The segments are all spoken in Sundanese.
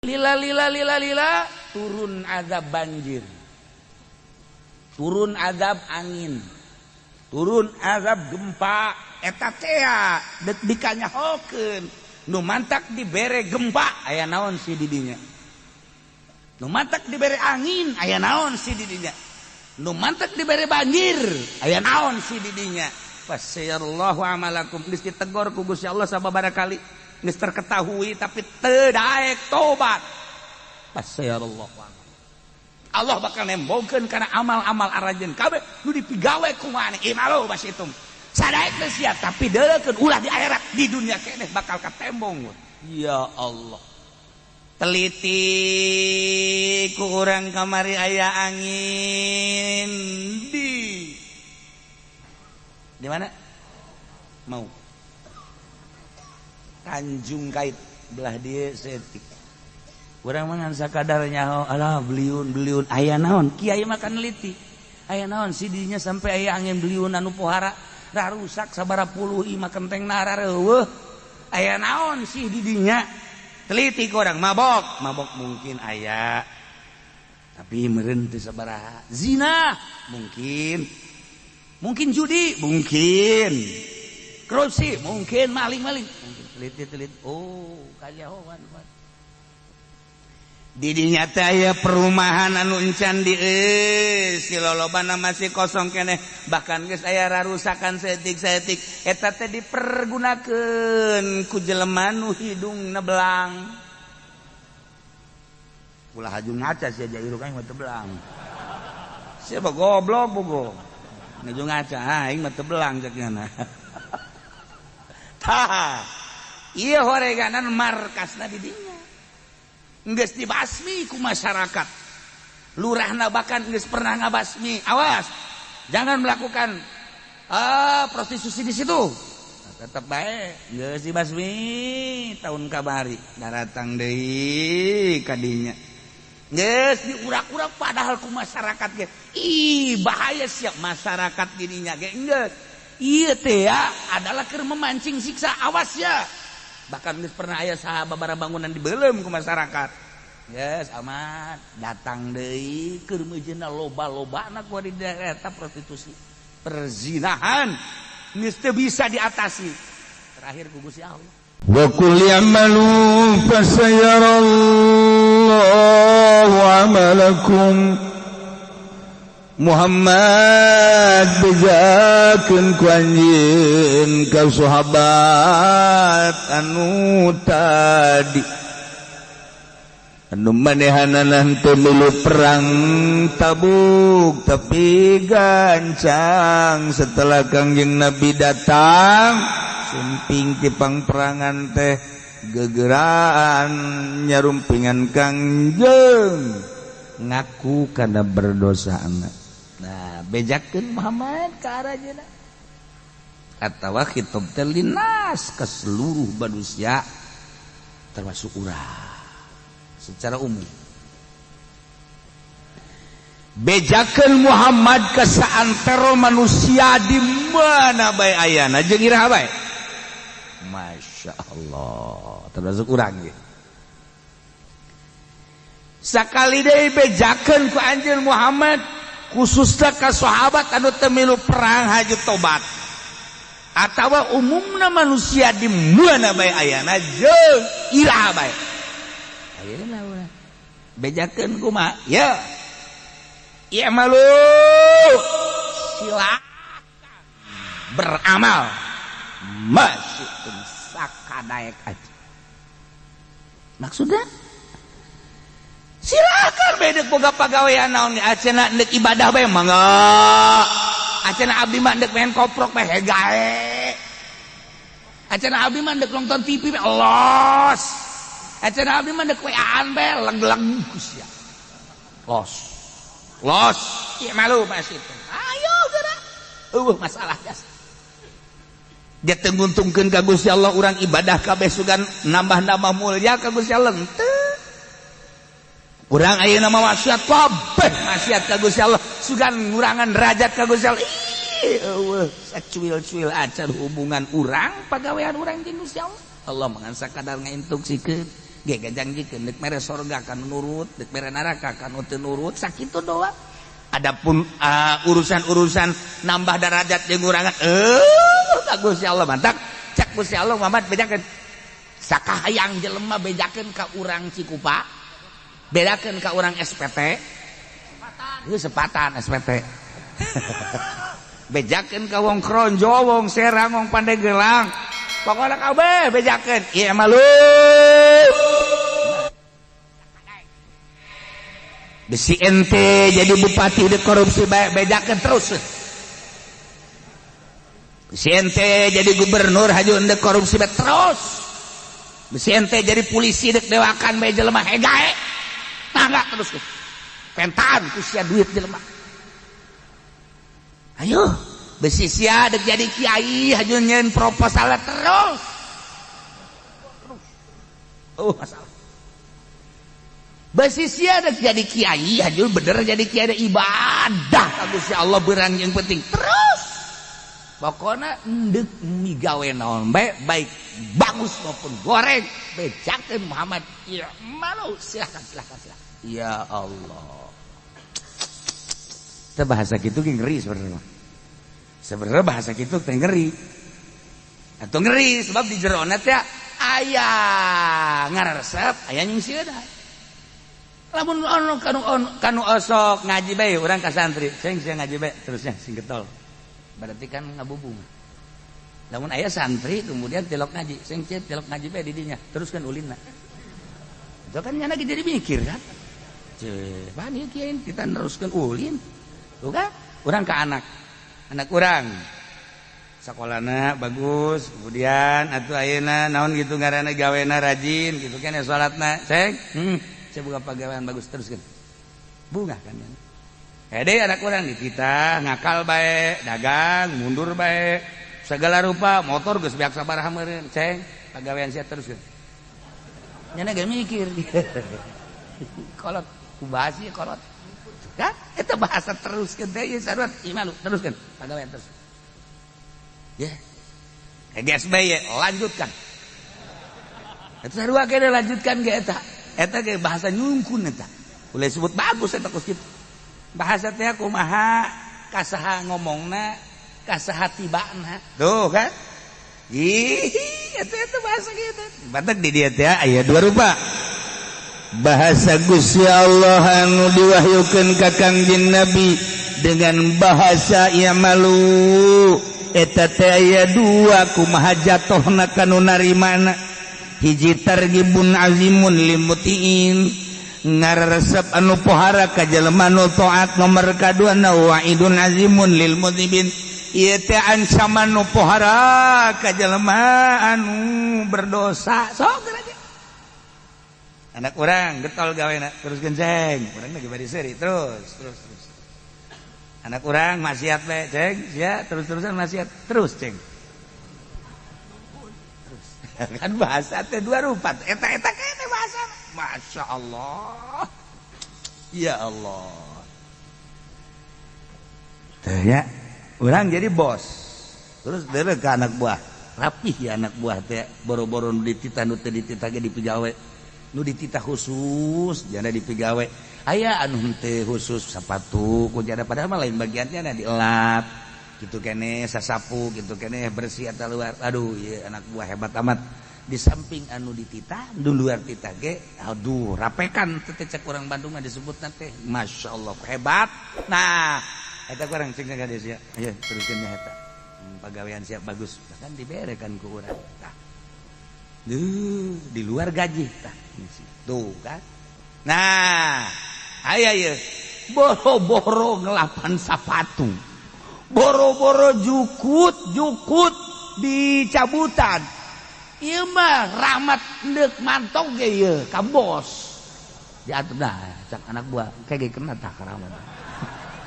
Lila lila lila lila, turun azab banjir, turun azab angin, turun azab gempa. Eta tea dek dikanyahokeun nu mantak dibere gempa aya naon si didinya, nu mantak dibere angin aya naon si didinya, nu mantak dibere banjir aya naon si didinya. Fasayarallahu amalakum. Geus ditegor ku Gusti Allah sababaraha kali, geus terketahui, tapi teu daek tobat. Fasayarallahu amalakum. Allah bakal nembongkeun kana amal-amal aranjeun kabeh nu dipigawe ku maneh. Imalu basitum sadaek teu siap, tapi deuleukeun ulah di akhirat, di dunia keneh bakal katembong. Ya Allah, teliti ku urang. Kamari aya angin di mana mau Tanjung Kait belah dia setik. Urang mah ngan sakadar nyaho, alah, beliun beliun aya naon. Kiai makan neliti aya naon sidinya sampai aya angin beliun anu pohara rusak sabara puluh imah, kenteng narareuweuh. Aya naon sih didinya? Teliti ku urang. Mabok mabok mungkin aya, tapi meureun teu sabaraha. Zina mungkin, mungkin judi mungkin, korupsi mungkin, maling-maling mungkin. Teliti teliti, oh, kanyahoan didinya teh aya perumahan anu encan di si lolobana, masih kosong keneh, bahkan geus aya rarusakan saeutik-saeutik. Eta teh dipergunakeun ku jelema nu hidungna belang. Ulah haju ngaca sia, jairu kan mah teu belang. Siapa goblok bogo nuju ngaca, aing mah teu belang cek nyana. Tah, ieu horeganan markasna di dinya. Geus dibasmi ku masyarakat, lurahna bahkan geus pernah ngabasmi, awas, jangan melakukan prostitusi di situ. Nah, tetap baik geus dibasmi. Tahun kabari daratang deui kadinya, geus diurak-urak, padahal ku masyarakat ge, ih, bahaya siap masyarakat gininya ge geus ieu teh ya adalah keur memancing siksa, awas ya. Bahkan geus pernah aya saha babara bangunan dibelem ku masyarakat. Yes, aman. Datang deui keur meujeuhna loba-lobana ku di daerah eta prostitusi, perzinahan, geus teu bisa diatasi. Terakhir ku Gusti Allah. وقل اعملوا فسيرى الله عملكم. Muhammad, bejakeun ku anjeun ka sahabat anu tadi anu manehanana teu milu perang Tabuk, tapi gancang setelah Kangjeng Nabi datang sumping ti pangperangan teh gegeraan nyarumpingan Kangjeng, ngaku karena berdosa anak. Nah, bejakeun Muhammad ka aranjeunna atawa khitab teh linnas, ke seluruh manusia, termasuk urang secara umum. Bejakeun Muhammad ke saantero manusia di mana bae ayana jeung iraha bae. Masya Allah, termasuk urang ge. Sakali deui bejakeun ku anjeun Muhammad khususnya ka sahabat anu teu milu perang haju tobat atawa umumna manusia di mana bae ayana jeung iraha bae ayeuna urang. Bejakeun kumaha ya? I'malu, silakan beramal, masih sakadaek aja. Maksudnya silakan bedek boga pagawean naon, acena ndek ibadah bae mangga, acena abdi mah ndek main koprok bae hegae, acena abdi mah ndek nonton TV bae los, acena abdi mah ndek WA-an bae leg-leg sia los los. I'malu masih, ayo geura, eueuh masalah jas. Dia teu nguntungkeun ka Gusti Allah. Urang ibadah kabeh sugan nambah-nambah mulia ka Gusti Allah henteu. Urang ayeuna mah maksiat kabeh, maksiat ka Gusti Allah sugan ngurangan derajat ka Gusti Allah. Ih, eueuh sacuil-cuil acan hubungan urang, pagawean urang jeung Gusti Allah. Allah mah ngan sakadar ngainstruksikeun. Ge gajanjikeun deuk mere sorga ka nu nurut, deuk mere neraka ka nu teu nurut, sakitu doang. Adapun urusan-urusan nambah derajat jeung ngurangan, ka Gusti Allah mantak cek Gusti Allah Muhammad bejakeun sakahayang jelema, bejakeun ka urang Cikupa, bedakeun ka urang SPT. Ieu sepatan SPT. Bejakeun ka wong Kronjo, wong Serang, wong Pandeglang, pokoknya kabeh bejakeun. Ieu mah lu besi ente jadi bupati di korupsi bae, bejakeun terus. Besi ente jadi gubernur haju ende korupsi bae, terus. Besi ente jadi polisi dek dewakan bae jelema, hegae tangga terus pentaan ku sia duit jelema. Ayo besi sia dek jadi kiai haju nyeun proposal, terus terus. Oh, masalah besi sia dek jadi kiai haju bener jadi kiai ibadah ka Gusti Allah berang yang penting, terus. Pokoknya endek migawe naon bae, baik bagus maupun goreng, bejakeun Muhammad ya malu, silakan silakan silakan. Ya Allah. Itu bahasa gitu ge ngeri sebenarnya. Sebenarnya bahasa gitu teh ngeri atau ngeri sebab di jerona teh aya ngaresep, aya nyingsieunan. Lamun ono kanu kanu osok ngaji bae, urang ka santri, "Sing sia ngaji bae terusnya sing getol," berarti kan ngabubung. Lamun aya santri kemudian tilok ngaji, "Sing sia tilok ngaji bae di dinya, teruskan ulinna," itu kan nyana jadi mikir kan, "Cek, pan ieu kiai kita neruskeun ulin." Tuh kan urang ke anak anak urang sekolahna bagus, kemudian atuh ayeuna naon gitu ngaranna, gawena rajin gitu kan ya, salatna, "Cek, saya buka pagawean bagus, teruskan," bunga kan ya. Hede anak urang dititah ngakal bae, dagang mundur bae, segala rupa motor geus beak sabaraha meureun, "Ceng, pagawean sia teruskeun." Nyana ge mikir kolot kubahas ieu kolot kan eta bahasa teruskeun teh ieu sarua ieu teruskeun pagawean terus ya. GSB lanjutkan eta sarua kene, lanjutkan ge eta eta ge bahasa nyungkun eta boleh sebut bagus eta kos kitu. Bahasa teh kumaha kasaha ngomongna, kasaha tibana, tuh kan. Ih, eta eta bahasa gitu. Batak di dia teh aya dua rupa bahasa Gusti Allah anu diwahyukeun ka Kangjeng Nabi dengan bahasa i'malu. Eta teh aya dua kumaha jatohna kanu narimana. Hiji, targibun azimun lil mutiin, ngaresep anu pohara ka jelema nu taat. Nomor kadua, waidun azimun lil mudznibin, ieu teh ancaman nu pohara ka jelema anu berdosa. Sok geura anak urang getol gawena, "Terus genceng," urang lagi bari seuri, terus terus terus. Anak urang maksiat bae, "Ceng sia terus-terusan maksiat," "Terus, ceng, terus." Kan bahasa teh dua rupa eta eta kene bahasa. Masya Allah, ya Allah. Teh ya urang jadi bos terus dele ke anak buah rapih ya. Anak buah teh boro-boro nu dititah, nu teu dititah ge dipigawe. Nu dititah khusus jana dipigawe, aya anu henteu khusus sepatu ku jana, padahal mah lain bagiannya na, dielap gitu kene, sasapu gitu kene, bersih atau luar. Aduh ya, anak buah hebat amat. Di samping anu dititah, di luar titah ge aduh rapekan teh, cek orang Bandung mah disebut teh Masya Allah hebat. Nah, eta kurang cing ka sia ya, teruskeun nya eta pagawean siap bagus, bahkan diberekan ku urang tah. Duh, di luar gaji tah tuh kan. Nah, aya ieu boro-boro ngelapan sapatu, boro-boro jukut jukut dicabutan, ieu mah rahmat ndek mantong ge ieu ka bos diatur dah. Cak anak buah kayak kena tah rahmat.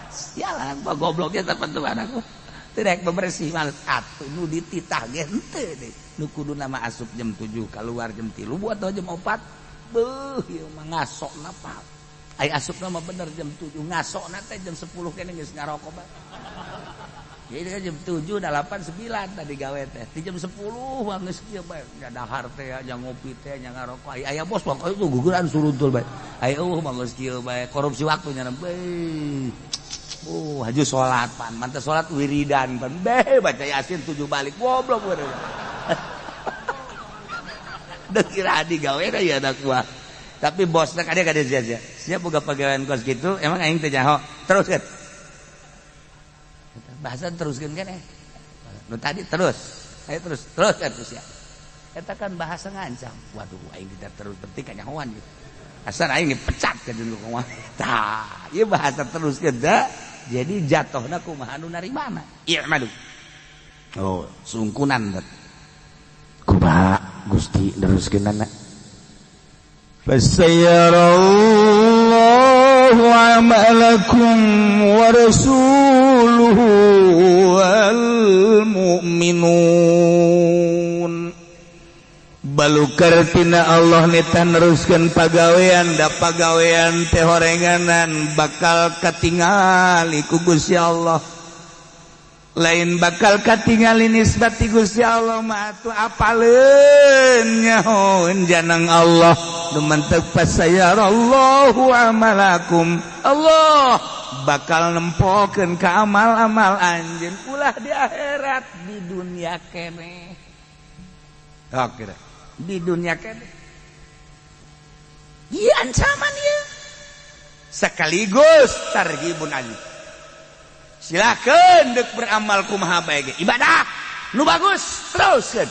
Sial, anak buah gobloknya tertentu, anak buah tidak bebersih, males atuh. Nu dititah ge henteu deh, nu kudu nama asup jam 7 keluar jam 3 buat jam 4. Beuh, ieu mah ngasokna pa ai asupna mah bener jam 7, ngasokna teh jam 10 kene geus ngarokok bae. Jadi kan jam 7, 8, 9 tadi gawe teh. Di jam 10 mah geus kieu bae. Nya dahar teh, nya ngopi teh, nya ngarokok. Aya bos mah itu guguran suruntul bae. Aya eueuh mah geus kieu bae. Korupsi waktu nya bae. Oh, haju salat pan. Mantep salat wiridan pan. Beh baca Yasin 7 balik. Goblok bener. Deuk kira adi gawe da ya anak buah. Tapi bosna kade kade sia-sia. Siap boga pagawean kos kitu, emang aing teh nyaho. Terus kan. Bahasa teruskan kan nu tadi terus ayo terus terus kan terus ya eta kan bahasa ngancam. Waduh aing tidak terus penting kanyahoan gitu asal aing dipecat ke dulu kumaha tah ieu bahasa terus da jadi jatuhna kumaha nu narimana i'malu oh sungkunan kumaha Gusti neruskeunana fasayarallahu amalakum wa rasuluhu wal mu'minun. Balukar tina Allah nita neruskeun pagawean da pagawean teh horenganan bakal katingali ku Gusti Allah. Lain bakal katingali nisbat ti Gusti Allah mah atuh apaleun nyahoeun janang Allah nu mantep fasayarallahu amalakum. Allah bakal nempokeun ka amal-amal anjeun ulah di akhirat di dunia keneh. Oke dah. Di dunia keneh. Ieu ancaman ieu. Sekaligus targhibun alim. Silakan dek beramal kumaha bae ge. Ibadah nu bagus teruskeun.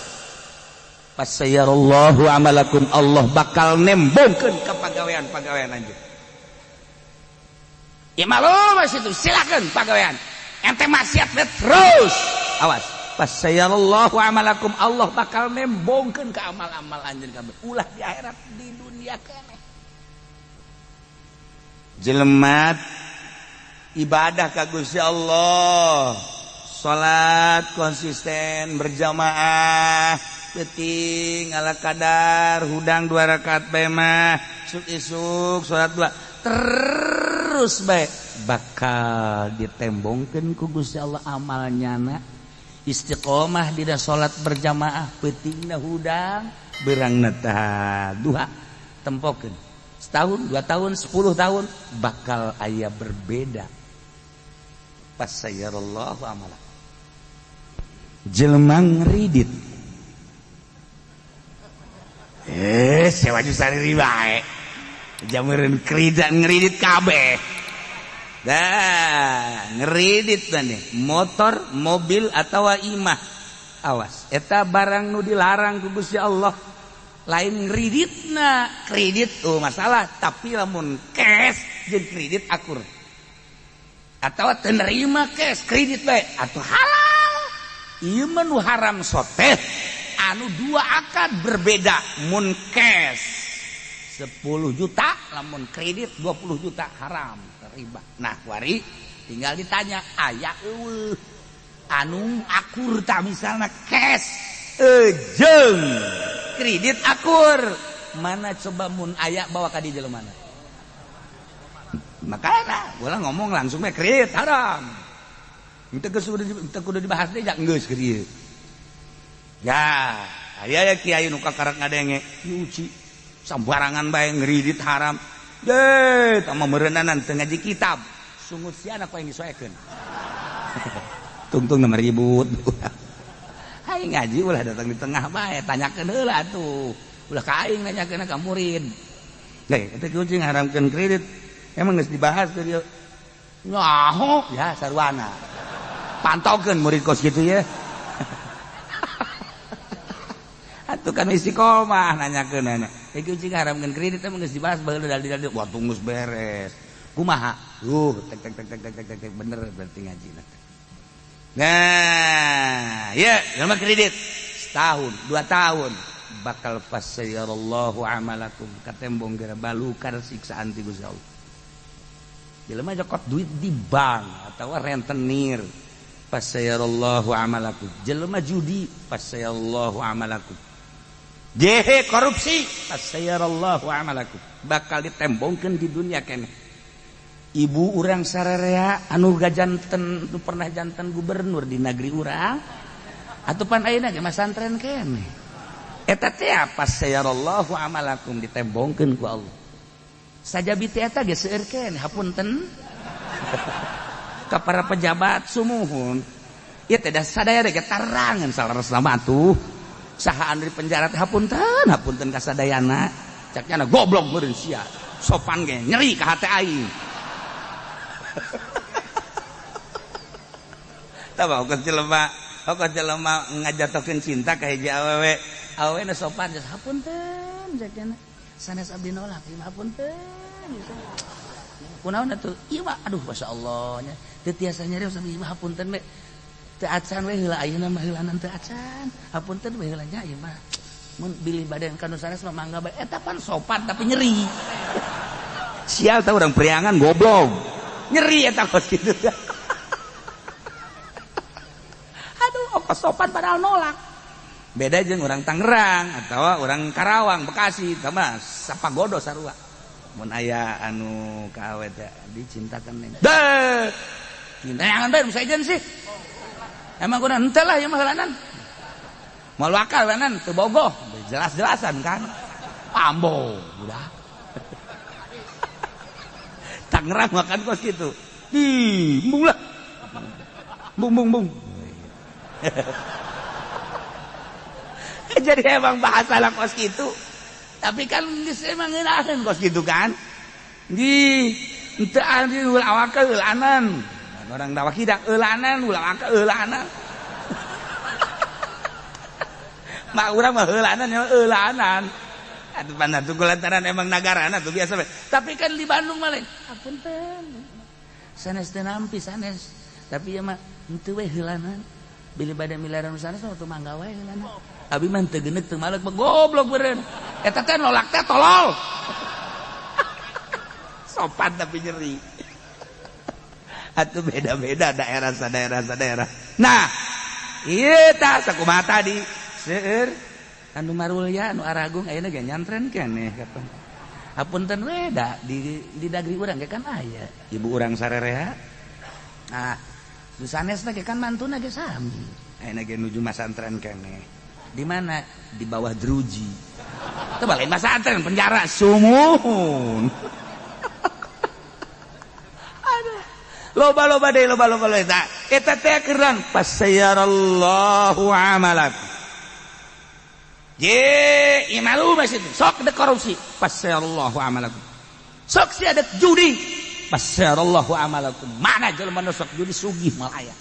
Fasayarallahu amalakum, Allah bakal nembongkeun ka pagawean-pagawean anjeun. Ya malu masih itu silakan pagawean. Ente maksiat terus. Awas. Fasayarallahu amalakum, Allah bakal nembongkeun ka amal-amal anjeun kabeh. Ulah di akhirat di dunia keneh. Jelema ibadah ka Gusti Allah, salat konsisten berjamaah, peuting ala kadar hudang 2 rakaat bae mah, isuk-isuk salat 2 terus bae bakal ditembongkeun ku Gusti Allah amalnya. Istiqomah dina salat berjamaah peutingna hudang beurangna tah duha tempokeun setahun 2 tahun 10 tahun bakal aya berbeda. Fasayarallahu amala. Jelema ngridit sewa sari bae jamureun kredit ngridit kabeh. Dah ngeridit nih motor, mobil atau imah. Awas eta barang nu dilarang ku Gusti Allah. Lain ngriditna, kredit oh masalah, tapi lamun cash jeung kredit akur. Atau teu nerima cash, kredit bae atuh halal. Ieu mah nu haram soteh anu dua akad berbeda. Mun cash 10 juta, lamun kredit 20 juta haram riba. Nah, wari tinggal ditanya aya eueuh anu akur tak misalna cash jeung kredit akur. Mana coba mun aya bawa ka di jelema mana? Makana ulah ngomong langsung mah kredit haram. Teu geus teu kudu dibahas deui geus kieu. Ya, aya ya kiai nu kakarak ngadenge, diuji sambarangan bae ngridit haram. Deh, tama meureunanan teu ngaji kitab. Sungut si anak yang disoekeun. Tungtung nama ribut. Hai ngaji ulah datang di tengah bae, tanyakeun heula atuh. Ulah ka aing nanyakeun ka murid. Leh, eta kucing haramkeun kredit. Emang geus dibahas teu dieu. Nyaho ya sarwana. Pantaukeun murid kos kitu ya. Atuh kan istiqomah nanyakeun anak. Iki kucing haramkeun kredit emang geus dibahas baheula dalil-dalil. Wah tunggus beres. Kumaha? Tek tek tek tek tek tek tek bener berarti ngaji. Nah, ya nama kredit setahun, 2 tahun bakal fasayarallahu amalakum katembong gara balukar siksaan ti Gusti Allah. Jelema jokot duit di bank atau rentenir fasayarallahu amalakum. Jelema judi fasayarallahu amalakum. Jehe korupsi fasayarallahu amalakum. Bakal ditembongkeun di dunia keneh. Ibu urang sararea anu gajanten nu pernah janten gubernur di negeri urang atuh pan ayeuna ge masantren keneh. Eta teh fasayarallahu amalakum ditembongkeun ku Allah. Sajabi teh eta ge seueur keneh hapunten ka para pejabat sumuhun. Ieu teh da sadaya ge tarangan saleresna mah atuh. Saha anu di penjara teh hapunten, hapunten ka sadayana. Cak nya goblok meureun sia. Sopan ge nyeri ka hate aing. Tah kos jelema ngajatokeun cinta ka hiji awewe. Awewe nu sopan geus hapunten cak nya. Sanes abdi nolak, ieu hapunten. Kunaon atuh? Ieu mah aduh masyaallah nya. Teu tiasa nyarios abdi mah hapunten we. Teu acan we heula ayeuna mah heulanan teu acan. Hapunten we heula nya ieu mah. Mun bilih bade ka nu sanes mah mangga bae. Eta pan sopan tapi nyeri. Sial tah urang priangan goblok. Nyeri eta kos kitu. Aduh, kos sopan padahal nolak. Beda jeung urang Tangerang atau urang Karawang, Bekasi, tah mah sapagodo sarua. Mun aya anu ka awe teh dicintakan neng. Deh. Cinta bae nu sejen sih. Emang kunaon henteu lah ieu mah heulanan. Moal wakal heulanan teu bogoh, jelas-jelasan kan. Ambo udah. Tangerang makan kos gitu. Di embung lah. Bung bung bung. Jadi emang bahasa lah kos gitu. Tapi kan geus emang ngeunaheun kos gitu kan. Di henteu anu ulah awak eulanan. Orang dakwah kidak eulanan, ulah awak eulanan. Mak urang mah eulanan nya eulanan. Atuh pandan tuh lantaran emang nagarana tuh biasa. Tapi kan di Bandung mah lain. Hapunten. Sanes teu nampi sanes. Tapi ieu mah henteu we heulanan. Bilih bade miliaran sanes mah teu mangga wae heulanan. Abi mah teu geuneuk teu malek mah goblok beureun. Eta teh nolak teh tolol. Sopan tapi nyeri. Atuh beda-beda daerah sadaerah sadaerah. Nah, ieu tah sakumaha tadi seueur anu marulya anu aragung ayeuna ge nyantren keneh kapan. Hapunten we da di dagri urang ge kan aya ibu urang sarerea. Nah, nu sanesna ge kan mantuna ge sami. Ayeuna ge nuju masantren keneh. Di mana? Di bawah jeruji. Teu balain masantren penjara sumuhun. Aduh. Loba-loba deui loba-loba eta. Eta teh keuran fasayarallahu amalakum. Ye, imalu masih sok de korupsi, fasayarallahu amalakum. Sok si ada judi, fasayarallahu amalakum. Mana jelema nu sok judi sugih malaya.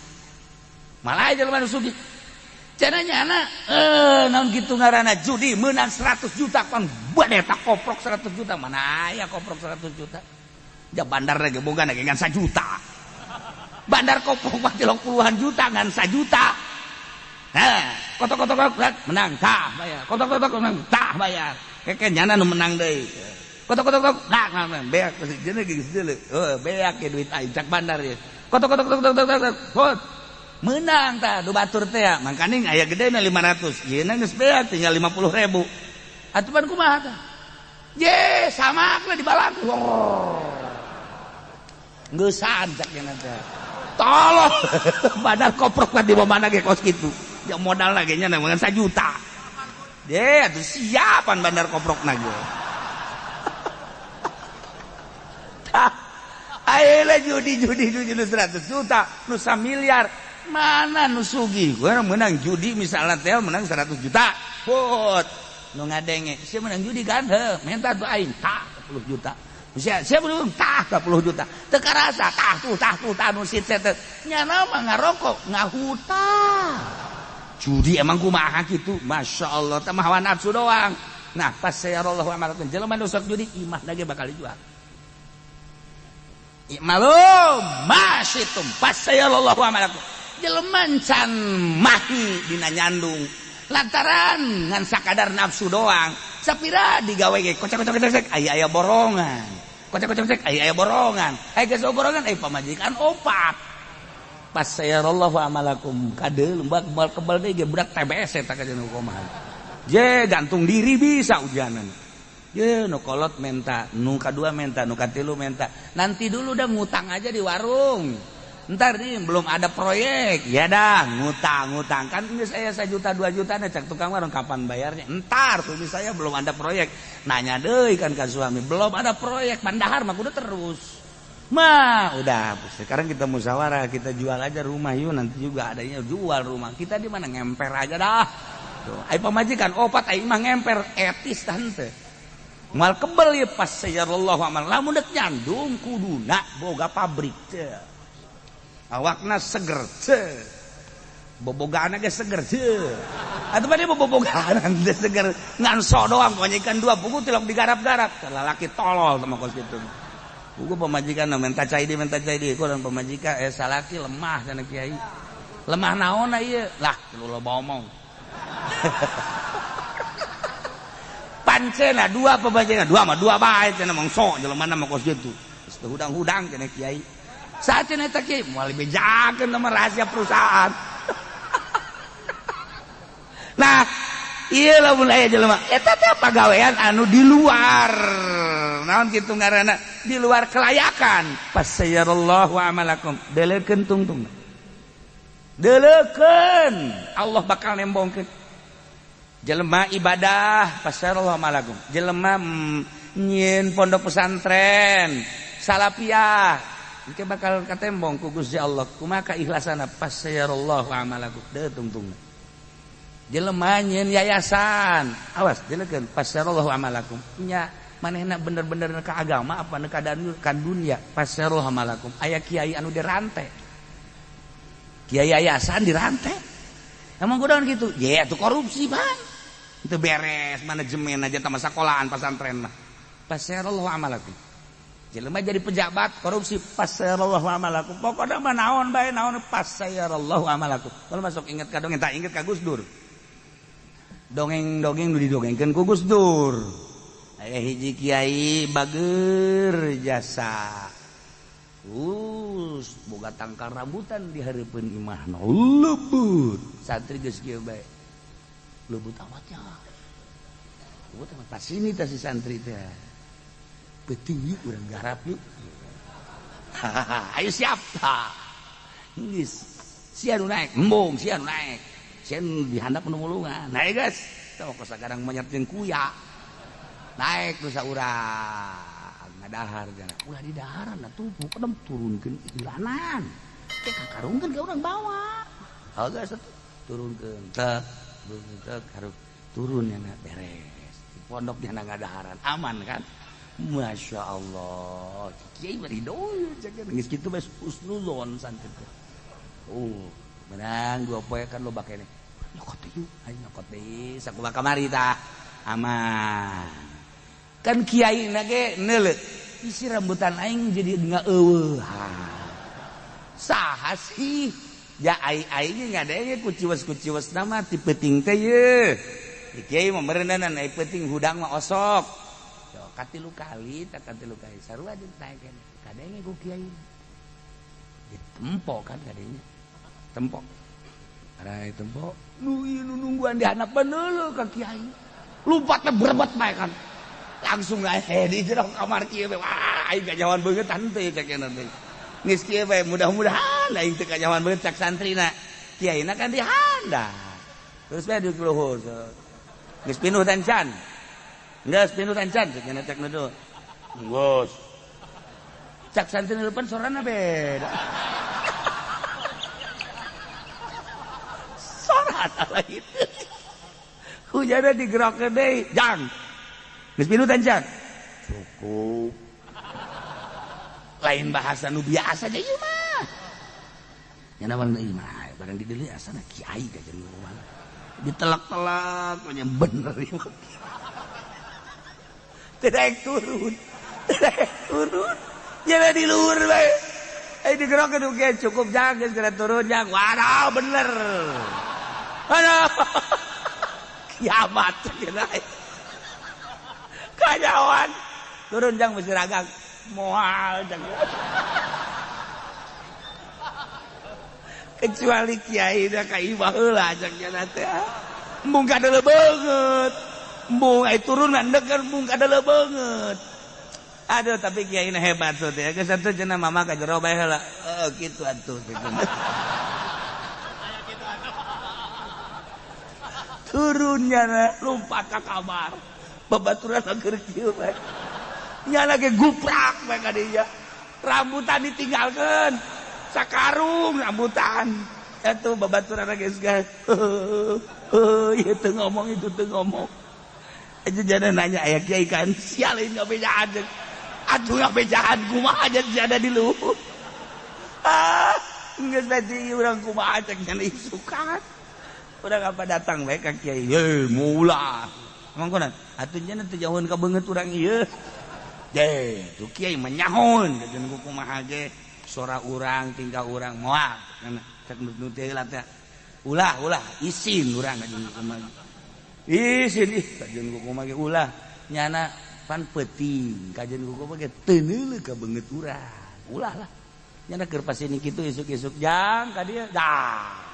Malaya jelema nu sugih. Cenah nyana naon kitu ngaranna judi meunang 100 juta pan bade eta koprok 100 juta. Mana aya koprok 100 juta? Ja bandar ge boga ge ngan 1 juta. Bandar koprok mah 30-an juta ngan 1 juta. Nah, kotok-kotok menang tah bayar. Kotok-kotok menang tah bayar. Keke nyana nu menang deui. Kotok-kotok nah beak jeung geus deuleu. Heuh, beak ge duit aing cak bandar ye. Kotok-kotok tok menang tah du batur teh ya. Mangkaning aya gedena 500. Yeuna geus beak tinggal 50.000. Atuh pan kumaha tah? Ye, samakna dibalak. Oh. Geusan cak nya teh. Tolong. Bandar koprok mah di mana ge kos kitu. Ya modal lagi nya ngan 1 juta. Deh, atuh siapan bandar koprok na ge. Tah, ayeuna judi-judi nu 100 juta, nu 1 miliar. Mana nu sugih? Gua menang judi misalnya teh menang 100 juta. Put, nu ngadenge, sia menang judi kan heuh, minta tuh aing tah 10 juta. Sia sia belum tah 10 juta. Teu karasa tah tuh tah nu sit teh. Nyana mah ngarokok, ngahutang. Judi emang kumaha kitu, masya Allah, teh mah hawa nafsu doang. Nah, pas sayarallahu amalakum, jelema nu sok judi imah lagi bakal dijual. I'malu masyitum, pas sayarallahu amalakum. Jelema can mahi dina nyandung, lantaran ngan sakadar nafsu doang. Sapira digawe ge kocak-kocak aya-aya borongan. Kocak-kocak aya-aya borongan. Aya geus borongan aya pamajikan opat. Pas sayarallahu amalakum kadeul mbak kebal kebal deui ge budak TBS eta ka jeung kumaha. Je gantung diri bisa ujanan. Ye nu kolot menta, nu kadua menta, nu katilu menta. Nanti dulu dah ngutang aja di warung. Ntar nih belum ada proyek, ya dah ngutang-ngutang kan ini saya 1 juta 2 juta nih cek tukang warung kapan bayarnya? Ntar tuh saya belum ada proyek, nanya deh kan ke suami belum ada proyek, mandahar mah udah terus. Mah udah sekarang kita musyawarah, kita jual aja rumah yuk, nanti juga adanya jual rumah kita di mana ngemper aja dah. Tuh, ai pamajikan opat ai mah ngemper etis tante. Moal kebel ya pas sayarallahu amal lamun dek nyandung kuduna boga pabrik teh. Awakna seger teh. Bobogaana ge seger teh. Atuh mah bobogaana teh seger ngan sok doang pamajikan dua buku tilok digarap-garap. Lalaki tolol sama kos kitu. Buku pamajikan minta cai di kurang pamajikan salaki lemah cenah kiai. Lemah naon ieu? Lah lu loba omong. Pancena dua pamajikan dua mah dua bae cenah mangso jelema mah kos kitu. Geus hudang-hudang cenah kiai. Saat cenah eta kiai moal bejakeun mah rahasia perusahaan. Nah, ieu lamun aya jelema eta teh pagawean anu di luar. Naon kitu ngaranna? Di luar kelayakan. Fasayarallahu amalakum. Deleukeun tungtung. Deleukeun. Allah bakal nembongkeun. Jelema ibadah fasayarallahu amalakum. Jelema nyieun pondok pesantren salapiah engke bakal katembong ku Gusti Allah. Kumaha kaikhlasanna fasayarallahu amalakum. Deu tungtung. Jelema nyieun yayasan, awas deleukeun fasayarallahu amalakum. Nya manehna bener-bener ka agama apa ka dunia fasayarallahu amalakum. Aya kiai anu dirante. Kiai yayasan dirante. Emang kudaon kitu? Ye atuh korupsi bang. Itu beres manajemen aja sama sekolahan pesantren mah. Fasayarallahu amalakum. Jelema jadi pejabat korupsi fasayarallahu amalakum. Pokokna mah naon bae naon fasayarallahu amalakum. Kalau masuk inget ka dongeng tak inget ka Gus Dur. Dongeng-dongeng nu didongengkeun ku Gus Dur. Aya hiji kiai bager jasa. Us boga tangkal rambutan di hareupeun imahna. Lebut. Santri geus kieu bae. Lebut amatnya. Lebut amat pas ini teh si santri teh. Peuting yuk urang garap yuk. Ayo siap. Geus. Sia nu naik, embung sia nu naik. Sia nu dihandap nu mulungan. Naik geus. Tah kos sagarang monyet jeung kuya. Naik nu saurang ngadahar jana. Ulah di daharan atuh pokona turunkeun ilanan. Ke kakarungkeun ka urang bawa. Heuh geus atuh turunkeun tek turun tek turun nyana beres. Di pondok nyana ngadaharan aman kan? Masya Allah, kiai bari doyul cek geus kitu bae husnuzon santri teh. Oh, menang dua poe kan loba keneh. Nyokot yuk, ayo nyokot deui sakumaha kamari tah. Aman. Kan kiai na ge neuleuh, isi rambutan aing jadi ngaeuweuh. Saha sih? Ya ai-ai ge ngadenge kuciwes-kuciwes nama ti peuting teh ye. Kiai mah meureunan ai peuting hudang mah osok. Katilu kali tak katilu kali sarua jeung naekeun kadenge ku kiai ditempo kan kadenge tempo arai tempo nu ieu nu nungguan di handapeun heuleuh ka kiai lumpatna berebet bae kan langsung ae di jero kamar kieu bae wah aing kanyawan beungeut teu cek teh geus kieu bae mudah-mudahan aing teu kanyawan beungeut cak santrina kiaina kan di handap terus bae di luhur geus pinuh tancan. Geus pinuh tancan cek nya cek nu. Geus. Cak santri depan sorana beda. Sorana lain. Hujana digerokeun deui, jang. Geus pinuh tancan. Cukup. Lain bahasa nu biasa aja ieu mah. Nya naon ieu mah, barang dideuleu asana kiai ka jeung urang. Ditelak-telak nya bener ieu. Tidak turun, tidak turun, jadi di luhur bae. Digerokin oke cukup jangan segera turun jangan. Waduh bener. Aduh. Kiamat kena. Kanyawan. Turun jangan mesti ragang. Moal jangan. Kecuali kiai dah ka imah heula jangan teh. Embung kadeuleu beungeut. Embung ai turun mah endek kan embung kada beungeut. Aduh tapi kiai hebat tuh teh. Geus atuh cenah mama ka jero bae heula. Heeh kitu atuh. Turunnya lompat ka kamar. Babaturan keur kieu bae. Nya lagi guprak bae ka dinya. Rambutan ditinggalkeun. Sakarung rambutan. Atuh babaturan geus geus. Heuh ieu teu ngomong itu teu ngomong. Aja jangan nanya aya kiai kan sial ini ngabejaan. Atuh ngabejaan kumaha aja ada di luhur. Ah, geus tadi urang kumaha cek nya isukan. Urang apa datang bae ka kiai. Ye, mula. Emang kunaon? Atuh nya teu jauheun ka beungeut urang ieu. Ye, tuh kiai mah nyahoeun kajeun kumaha ge. Sora urang tingkah urang moal. Cek nu teh heula teh. Ulah, ulah isin urang kajeun kumaha. Isin ih kajeun kumaha ge ulah. Nyana pan peuting kajeun kumaha ge teu neuleuh ka beungeut urang. Ulah lah. Nyana keur pasini kitu isuk-isuk jang ka dieu. Dah.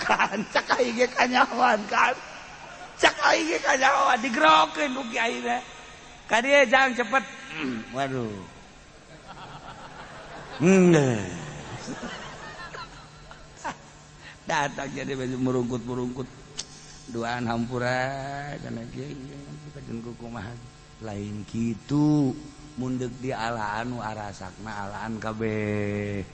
Kan cak aing ge kanyahoan kan. Cak aing ge kanyahoan digerokeun ku kiai teh. Ka dieu jang cepet. Waduh. Datang jadi baju merungkut-merungkut. Duaan hampura kana kiai kajeun kumaha. Lain kitu mundek di alaan nu arasakna alaan kabeh.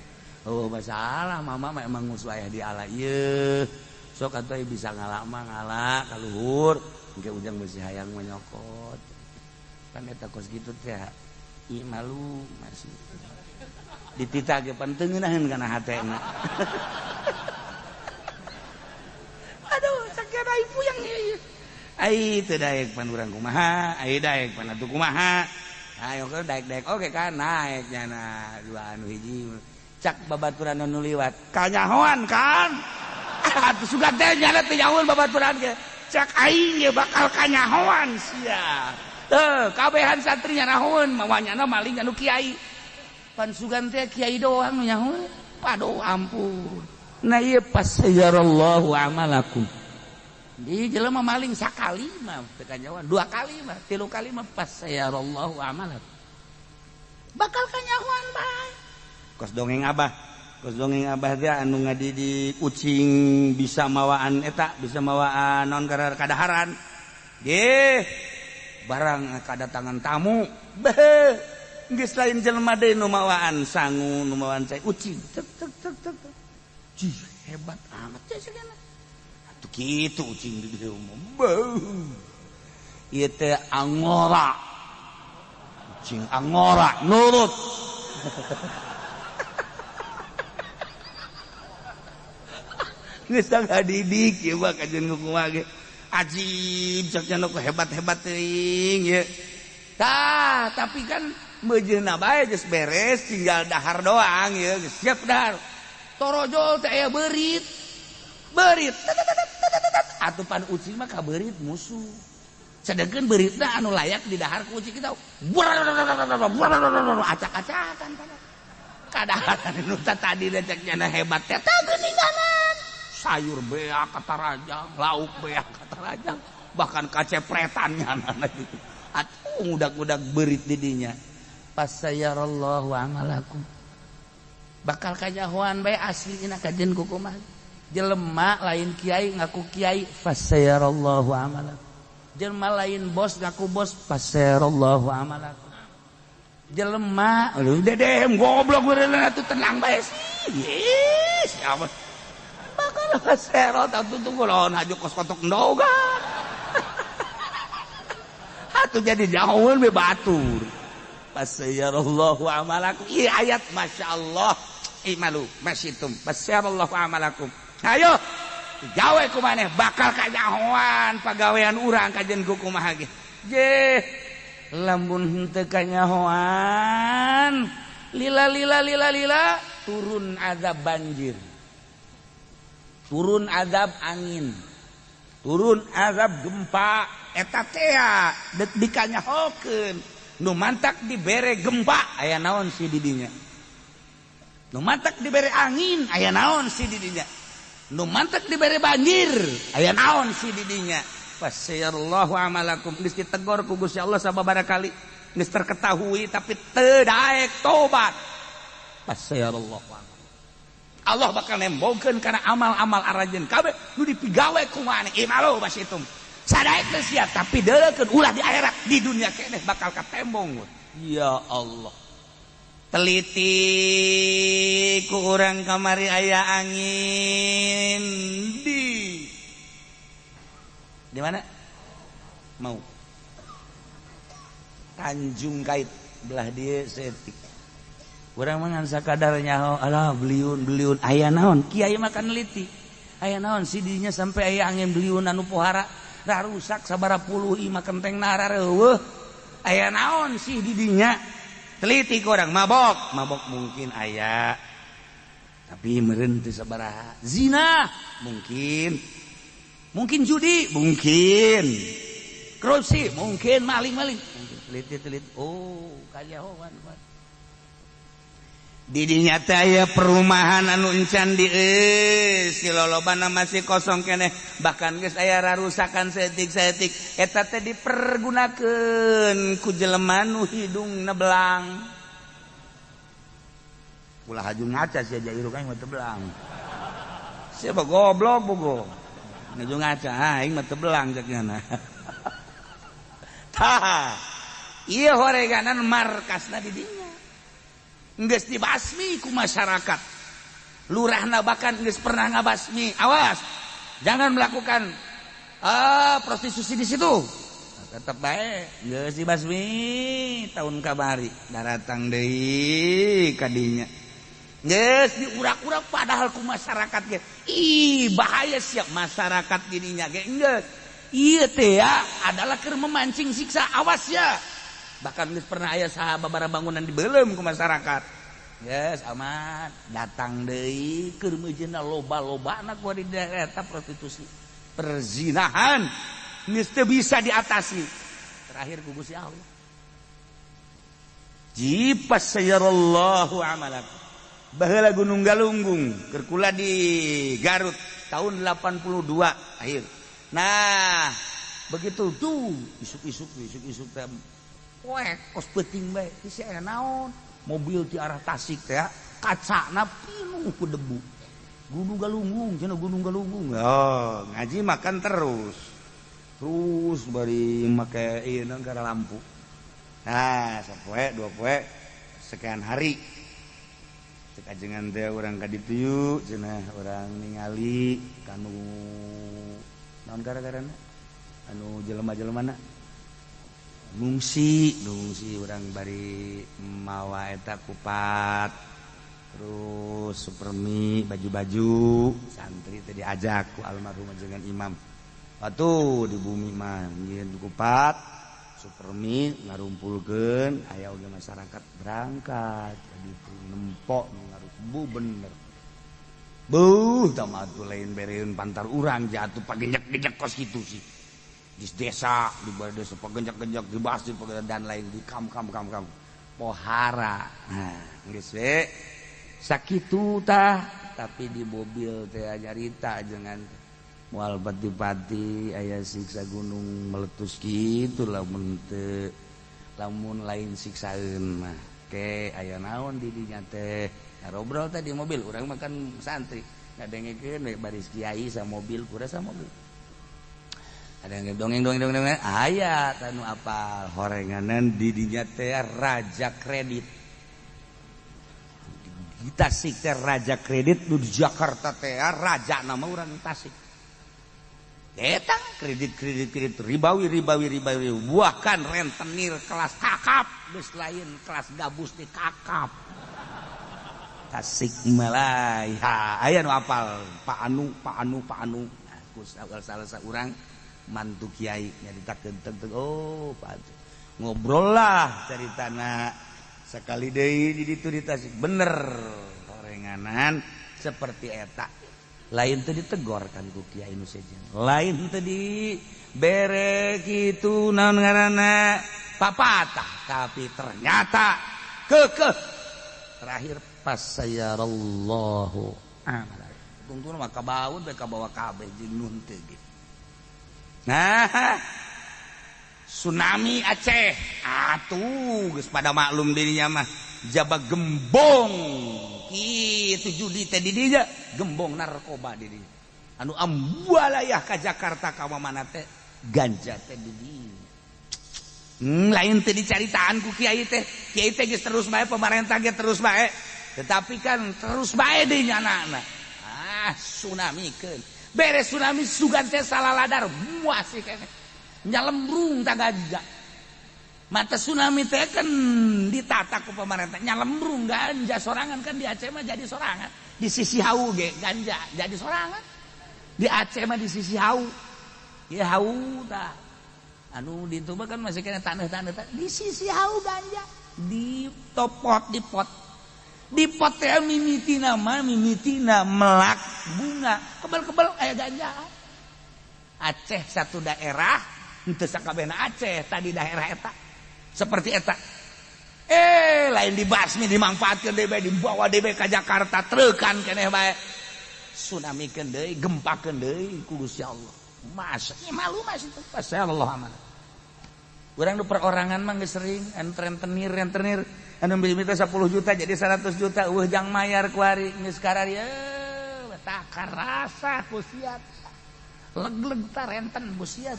Oh masalah mama mah emang musuh aya di ala ieu. Sok atuh bisa ngala mah ngala ka luhur, engke ujang beusi hayang mah nyokot. Kan eta kos kitu teh i malu masih. Dititah ge pan teu ngeunaheun kana hatena. Aduh sakieu ai puyeng ieu. Ai teu daek pan urang kumaha, ai daek pan atuh kumaha. Ayo ke daek-daek oge kan naek nyana dua anu hiji. Cak babaturan nu liwat kanyahoan kan atuh sugan teh nyana teu nyahoeun babaturan ge cak aing ge bakal kanyahoan sia teu kabehan santri nyanahoeun mawa nyana maling anu kiai pan sugan teh kiai doang nu nyahoeun paduh ampun. Nah ieu pasayarallahu amalakum di jelema maling sakali mah teu kanyahoan dua kali mah tilu kali mah pasayarallahu amalakum bakal kanyahoan bae. Kos dongeng abah teh anu ngadidik ucing bisa mawaan eta bisa mawaan non kadaharan ge barang kadatangan tamu beuh geus lain jelema deui nu mawaan sangu nu mawaan cai ucing tek tek tek tek cih hebat amat teh sagana atuh kitu ucing di dieu mah beuh ieu teh angora ucing angora nurut. Geus ngadidik ieu mah kajeun kumaha ge ajib cak nya nu hebat-hebat teuing ieu. Tah, tapi kan meujeunna bae geus beres tinggal dahar doang ieu geus siap dahar. Torojol teh aya beurit. Beurit. Atuh pan ucing mah ka beurit musuh. Sedengkeun beuritna anu layak di dahar ku ucing kita. Acak-acakan kadaharan nu tadi cek nya hebat teh tah geuninganan. Sayur beak kata rajang, lauk beak kata rajang, bahkan kacepretannya gitu. Atuh ngudak-ngudak beurit di dinya. Pasayarallahu amalakum. Bakal kanyahoan bae aslina kajeun kumaha. Jelema lain kiai ngaku kiai fasayarallahu amalakum. Jelema lain bos ngaku bos fasayarallahu amalakum. Jelema lu dedem goblok beureunan atuh tenang bae sih. Ih, siapa? Bakal serot atuh tunggu lawan haju kos kotok ndoga. Atuh jadi jauheun be batur. Pasayarallahu amalakum. Ieu ayat masyaallah. Imalu masyitum. Pasayarallahu amalakum. Ayo gawe ku maneh bakal kanyahoan pagawean urang kajeun ku kumaha ge. Je lamun henteu kanyahoan lila lila lila lila turun azab banjir. Turun azab angin, turun azab gempa, eta tea deuk dikanyahokeun. Nu mantak dibere gempa aya naon si didinya. Nu mantak dibere angin aya naon si didinya. Nu mantek dibere banjir, aya naon sih didinya? Fasayarallahu amalakum, geus ditegor ku Gusti Allah sababaraha kali, geus terketahui tapi teu daek tobat. Fasayarallahu amalakum. Allah bakal nembongkeun kana amal-amal aranjeun kabeh nu dipigawe ku maneh. Imalu basitum. Sadaek teu sia tapi deuleukeun ulah di akhirat, di dunia keneh bakal katembong. Ya Allah. Teliti ku urang kamari aya angin di mana? Mau Tanjung Kait belah dieu setik. Urang mah ngan sakadar nyaho, alah beliun beliun aya naon? Kiai mah kan neliti. Aya naon si dinya sampai aya angin beliun anu pohara rusak sabaraha puluh imah kenteng rareuweuh. Aya naon sih di dinya? Teliti ku urang mabok, mabok mungkin aya. Tapi meureun teu sabaraha. Zina mungkin. Mungkin judi, mungkin. Korupsi, mungkin maling-maling. Mungkin teliti teliti. Oh, kajahoan. Didinya teh aya perumahan anu encan di si lolobana masih kosong keneh, bahkan geus aya rarusakan saeutik-saeutik eta teh dipergunakeun ku jelema nu hidungna belang. Ulah haju ngaca sia jairu aing mah teu belang. Siapa goblok bogo. Ngaju ngaca aing mah teu belang cek nyana. Tah, ieu horeganan markasna di dinya. Geus dibasmi ku masyarakat. Lurahna bahkan geus pernah ngabasmi. Awas, jangan melakukan prostitusi di situ. Nah, tetep bae geus dibasmi tahun kamari daratang deui ka dinya. Geus diurak-urak padahal ku masyarakat ge. Ih, bahaya siap masyarakat gininya ge geus. Ieu teh ya adalah keur memancing siksa, awas ya. Bahkan geus pernah aya sababaraha bangunan dibeuleum ku masyarakat. Yes, aman. Datang deui keur meujeuhna loba-lobana ku di daerah eta prostitusi. Perzinahan geus teu bisa diatasi. Terakhir ku Gusti Allah. Jipas sayarallahu amalakum. Baheula Gunung Galunggung keur kula di Garut tahun 82 akhir. Nah, begitu tuh isuk-isuk isuk-isuk teh poek kos peuting bae si aya naon mobil ti arah Tasik teh kacana pinuh ku debu. Gunung Galunggung cenah Gunung Galunggung. Oh, ngaji makan terus. Terus bari make ieu gara lampu. Nah, sapoe dua poe sekian hari. Cek ajengan teh urang ka ditu yuk cenah urang ningali kanu naon gara-garana anu jelema-jelemana ngungsi ngungsi urang bari mawa eta kupat terus supermi baju-baju santri teh diajak ku almarhum ajengan imam atuh di bumi mah nyieun kupat supermi ngarumpulkeun aya oge masyarakat berangkat jadi nempok ngaruh bener buh tah mah atuh lain bereun pantar urang jatuh pagenjek-genjek kos kitu sih di desa di balai desa pagenjek-genjek di masjid dan lain di kam kam kam kam pohara. Nah, geus we sakitu tah tapi di mobil teh nyarita jangan moal pati-pati aya siksa gunung meletus kitu lamun teu lamun lain siksaeun mah ke aya naon di dinya teh ngobrol teh di mobil urang makan santri ngadengekeun we baris kiai sa mobil kura sa mobil ada yang dongeng dongeng dongeng dongeng aya tanu apal horenganan di dinya teh raja kredit di Tasik teh raja kredit nu di Jakarta teh raja nama urang Tasik datang kredit kredit kredit ribawi ribawi ribawi bahkan rentenir kelas kakap geus lain kelas gabus di kakap Tasik Malaya aya nu apal Pak Anu Pak Anu Pak Anu aku salah saurang mantu kiai nyaritakeun teng oh Pak ngobrol lah caritana sekali deui di ditu di Tasik bener horenganan seperti eta lain teu ditegor kan ku kiai nu sejen lain teu di bere kitu naon ngaranna papatah tapi ternyata kekeh terakhir pas sayarallahu amal. Tungtungna mah kabaut bae kabawa kabeh jeung nun teh ge. Nah, tsunami Aceh atuh geus pada maklum dirinya mah jaba gembong kitu judi teh di dinya gembong narkoba di dinya anu ambualayah ka Jakarta ka mana teh ganja teh di dinya. Lain teh dicaritaan ku kiai teh geus terus bae pemerintah ge terus bae tetapi kan terus bae deui nyana. Ah tsunami keun beres tsunami sugan teh salaladar muas keneh nyalembrung ta ganja. Mata tsunami teh kan ditata ku pemerintah nyalembrung ganja sorangan kan di Aceh mah jadi sorangan di sisi hau ge ganja jadi sorangan di Aceh mah di sisi hau ya hau tah anu di itu mah kan masih kena tanah-tanah di sisi hau ganja di topot di pot teh mimitina mah mimitina melak bunga kebel-kebel aya ganja. Aceh satu daerah henteu sakabehna Aceh tadi daerah eta seperti eta lain dibasmi dimangfaatkeun deui bae dibawa deui bae ka Jakarta treukan keneh bae tsunami keun deui gempakeun deui ku Gusti Allah. Masa ieu malu mas itu Allah amanah. Urang nu perorangan mah geus sering anu rentenir anu mimiti 10 juta jadi 100 juta eueuh jang mayar kuari geus kararieu tak karasa ku sia leg-leg ta renten ku sia.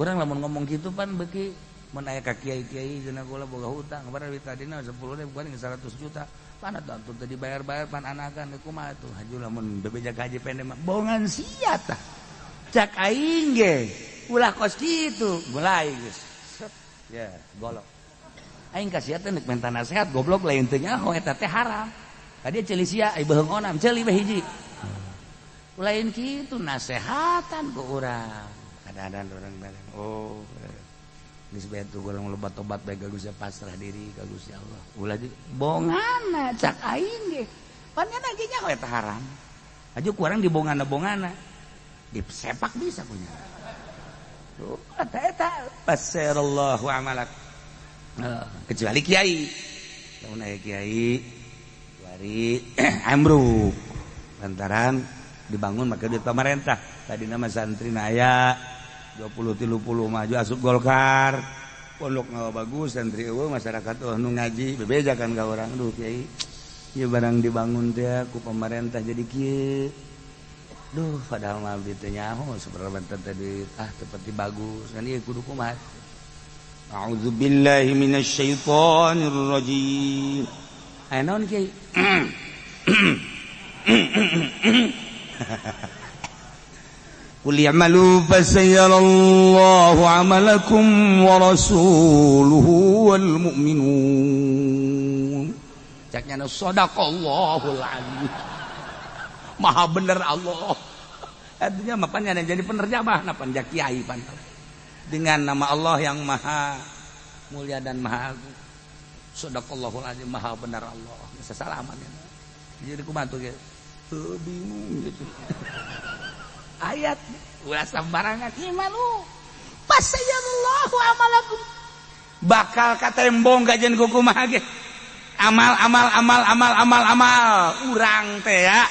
Urang lamun ngomong kitu pan beuki mun aya ka kiai-kiai cenah kula boga hutang padahal tadina 10 ribu kuari 100 juta pan atuh teu dibayar-bayar pan anakan kumaha atuh haju lamun bebeja ka haji pendek mah bongan sia tah cak aing ge ulah kos kitu mulai geus set ya golok aing ka sia teh nek menta nasihat goblok lain teu nyaho eta teh haram tadi ceuli sia ai beuheung onam ceuli we hiji lain kitu nasehatan ku urang kadang-kadang orang bilang oh geus bae tuh golong loba tobat bae ka Gusti pasrah diri ka Gusti Allah ulah bongana cak aing ge pan nya ge nyaho eta haram aju ku urang dibongana-bongana disepak bisa punya tuh eta eta pasirallahu amalak. Kecuali kiai lamun aya kiai wari ambruk lantaran dibangun make duit pemerintah tadi nama santri aya 20 30 maju asup Golkar pondok ngawa bagus santri eueuh masyarakat eueuh nu ngaji bebeja kan ka urang duh kiai ieu barang dibangun teh ku pemerintah jadi kieu duh padahal mah abdi teh nyaho seberapa teh duit ah teu bagus kan ieu kudu kumaha. A'udzubillahi minasyaitonir rajim. Aya naon kiai? Qul i'malu fasayarallahu 'amalakum wa rasuluhu wal mu'minun. Caknya sadaqallahul azim. Maha bener Allah. Artinya mah pan jadi penerjemah na pan kiai pan. Dengan nama Allah yang maha mulia dan maha agung. Sadaqallahul azim, maha benar Allah. Bisa salaman ya. Jadi kumaha tuh ge? Bingung gitu. Ayat ulah sembarangan imalu. Fasayarallahu amalakum. Bakal katembong kajian ku kumaha ge. Amal amal amal amal amal amal urang teh ya.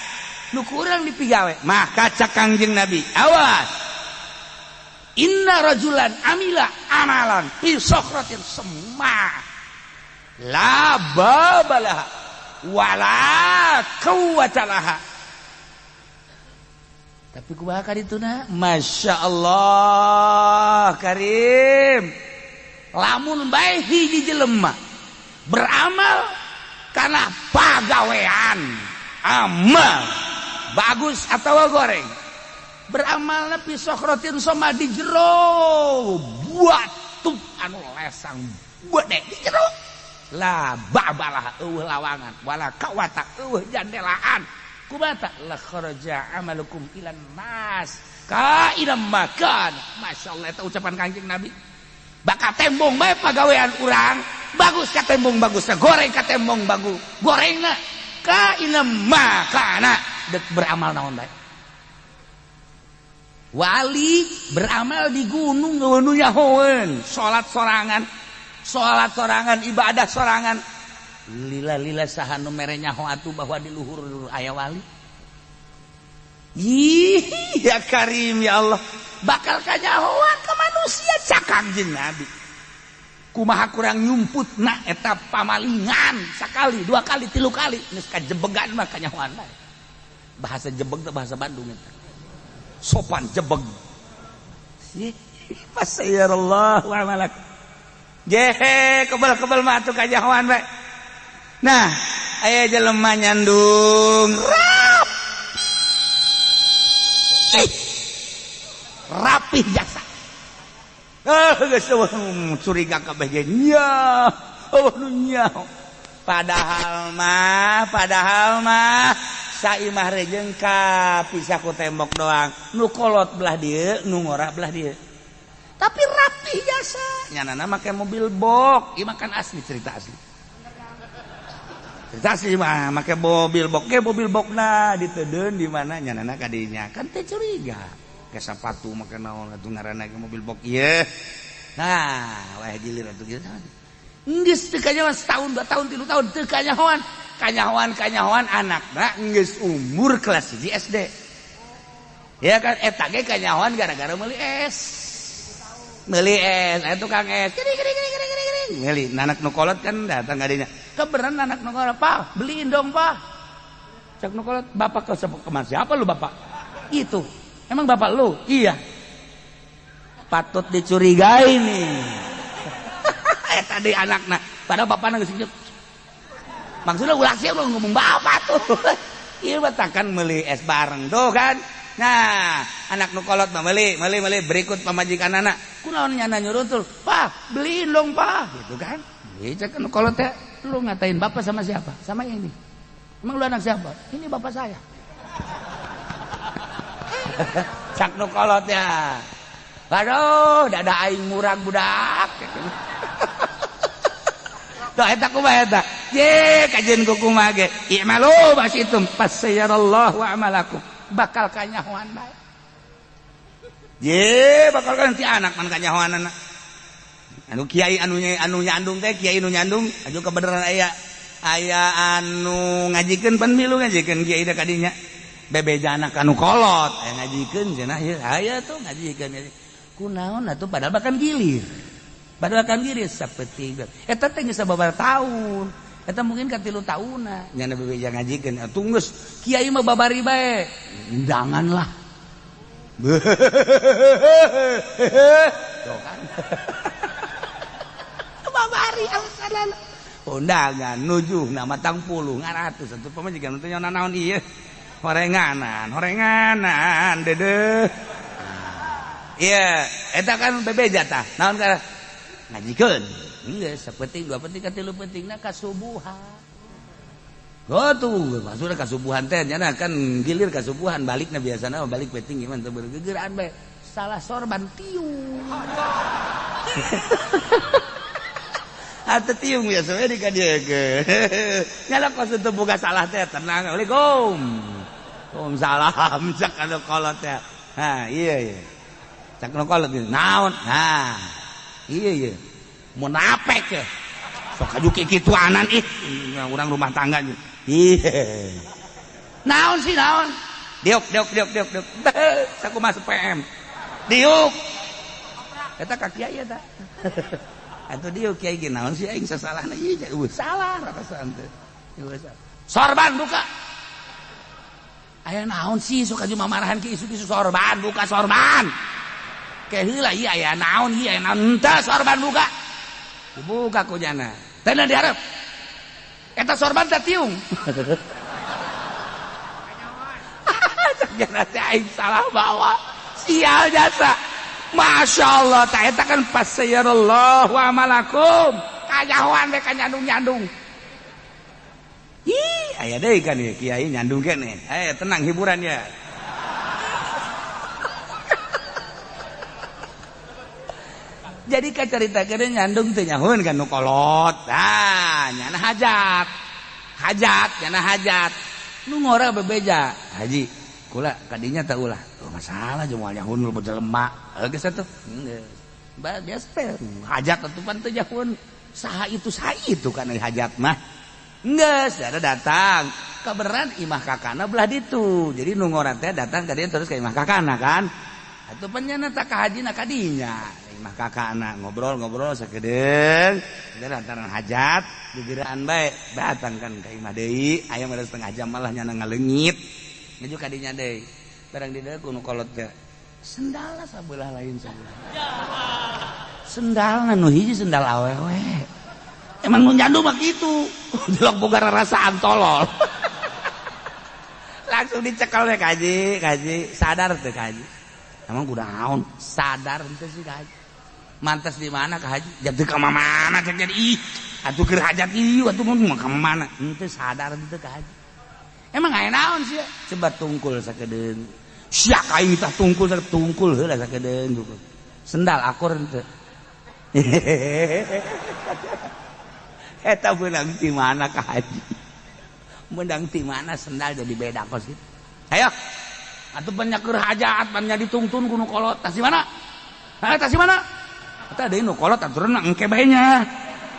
Nu kurang dipigawe. Maka cak Kangjeng Nabi, awas. Inna rajulan amila amalan fi sokratin semma la babalaha wala quwwata laha. Tapi kumaha ka dituna? Masya Allah Karim. Lamun bae hiji jelema beramal karena pagawean amal bagus atau goreng beramalna fi sokratin soma di jero batu anu lesang gede di jero la babalah eueuh lawangan wala kawata eueuh jandelaan kubata la kharaja amalukum ilan nas ka ila makan. Masyaallah eta ucapan Kangjeng Nabi. Bakal tembong bae pagawean urang bagus ka tembong bagusna goreng ka tembong bagus gorengna ka ila makana dek beramal naon bae. Wali beramal di gunung nu nyahoeun salat sorangan ibadah sorangan lila-lila saha nu mere nyaho atuh bahwa di luhur aya wali. Ih, ya Karim ya Allah. Bakal kanyahoan ke manusia cak Kangjeng Nabi. Kumaha kurang nyumput na eta pamalingan sakali, dua kali, tilu kali geus kajebegan mah kanyahoan bae. Bahasa jebeg teh bahasa Bandung eta. Sopan jebeg. Ih, fasayarallahu amalak. Jehe, kebel-kebel mah atuh kanyahoan bae. Nah, aya jelema nyandung rapih jasa. Geus curiga kabeh ge nya. Oh nu nya. Padahal mah saimah rejeng ka pisah ku tembok doang. Nu kolot belah dieu, nu ngora belah dieu. Tapi rapih jasa. Nyanana make mobil bok, ieu mah kan asli cerita asli. Cerita asli mah make mobil bok, ge mobil bokna ditedeun di mana nyanana ka dinya. Kan teh curiga. Ke sepatu make naon atuh ngaranna ge mobil bok ieu. Nah, wae gilir atuh kieu. Geus teu kanyahoan setahun, 2 tahun, 3 tahun teu kanyahoan. Kanyahoan anakna geus umur kelas 1 SD. Ya kan eta ge kanyahoan gara-gara meuli es. Meuli es, aya tukang es. Kiri kiri kiri kiri kiri. Meuli anak nu kolot kan datang ka dinya. Kebeneran anak nu kolot, "Pak, beliin dong, Pak." Cak nu kolot, "Bapak ke kemana siapa lu, Bapak?" Itu. Emang bapak lu? Iya. Patut dicurigai nih. Tadi anakna, padahal bapakna geus maksudnya ulah sia lu ngomong bapak tuh. Ieu mah takkan meuli es bareng tuh kan. Nah, anak nu kolot mah meuli, meuli, meuli berikut pamajikan anak. Kunaon nyana nyurutul? "Pak, beliin dong, Pak." Gitu kan. Ieu cek nu kolot teh, lu ngatain bapak sama siapa? Sama ini. Emang lu anak siapa? Ini bapak saya. Cak nu kolot ya. Aduh, dada aing murag budak. Tuh eta kumaha eta? Ye, kajian ku kumaha ge. I'malu basitum fasayarallahu a'malakum. Bakal kanyahoan bae. Ye, bakal kan ti anak man kanyahoanana. Anu kiai anu nyandung teh, kiai nu nyandung aju kebenaran aya anu ngajikeun pan milu ngajikeun kiai da kadinya. Bebeja anak anu kolot aya ngajikeun cenah ieu aya tuh ngajikeun kunaon atuh padahal bahkan gilir. Padahal kan gilir sapeting eta teh geus sababaraha tahun eta mungkin ka 3 taunna nyana bebeja ngajikeun atuh geus kiai mah babari bae undangan lah. Tuh kan babari alasan undangan nujuh na matang puluh ngaratus atuh pamajikan teh naon ieu horenganan dede. Iya, eta kan bebeja tah. Naon ka ngajikeun. Geus sapenting dua penting ka tilu pentingna kasubuhan. Oh tuh, maksudna kasubuhan teh nya kan gilir kasubuhan balikna biasana balik penting gimana teu bergegeran bae. Salah sorban tiung. Atuh tiung biasa we di ka dieu ge. Nyala kos teu boga salah teh tenang. Assalamualaikum. Waalaikumsalam cak anu kolot teh. Ha, iya iya. Cak nu kolot naon? Nah. Iya iya. Munafik ya. Sok aju kikituanan ih urang rumah tangga. Iya. Naon sih naon? Diuk diuk diuk diuk diuk. Sakumaha PM. Diuk. Eta ka kiai eta. Atuh diuk kiai ge naon sih aing sasalahna ieu salah rasaan teh. Sorban buka. Aya naon sih sok aju mamarahan ke isu-isu sorban buka sorban. Ke heula ieu aya naon ieu aya naon henteu sorban buka. Dibuka ku jana. Teh diharap. Eta sorban teh tiung. Jana teh aing salah bawa. Sial jasa. Masya Allah, tak eta kan fasayarallahu amalakum. Kanyahoan we ka nyandung-nyandung. Ih, aya deui kan ieu kiai nyandung keneh. Eh, tenang hiburan ya. Jadi kacaritakeun nyandung teu nyahoeun kan nu kolot. Tah, nyana hajat. Hajat, nyana hajat. Nu ngora bebeja. Haji, kula kadinya teh ulah. Oh, masalah jeung moal nyahoeun lu jelema. Geus atuh. Geus. Biasa teh hajat atuh pan teu nyahoeun. Saha itu kan hajat mah. Geus, ada datang. Keberan imah kakana belah ditu. Jadi nu ngora teh datang ka dieu terus ka imah kakana kan. Atuh penyana tak ka hajina ka dinya. Imah kakana ngobrol-ngobrol sakedeung. Dan lantaran hajat gegeraan bae datang kan ka imah deui. Aya mah setengah jam malah nyana ngaleungit. Nuju ka dinya deui. Barang di dieu ku nu kolot teh. Sendalna sabelah lain sabelah. Sendalna nu hiji sendal awewe. Emang nu nyandu mah kitu. Jelok boga rarasaan tolol. Langsung dicekel we kaji, kaji sadar teu kaji. Emang kunaon? Sadar henteu sih kaji. Mantas di mana ka haji? Jadi ka mana cek jadi ih. Atuh keur hajat ieu atuh mun ka mana? Henteu sadar henteu ka haji. Emang aya naon sih? Coba tungkul sakedeung. Sia ka aing tah tungkul tungkul heula sakedeung. Sendal akur henteu. Eta beunang ti mana ka haji? Menang ti mana sendal jadi beda kos gitu. Ayo. Atuh banyak keur hajat, banyak ditungtun ku nu kolot. Tas di mana? Hah, tas di mana? Eta deui nu kolot aturan engke bae nya.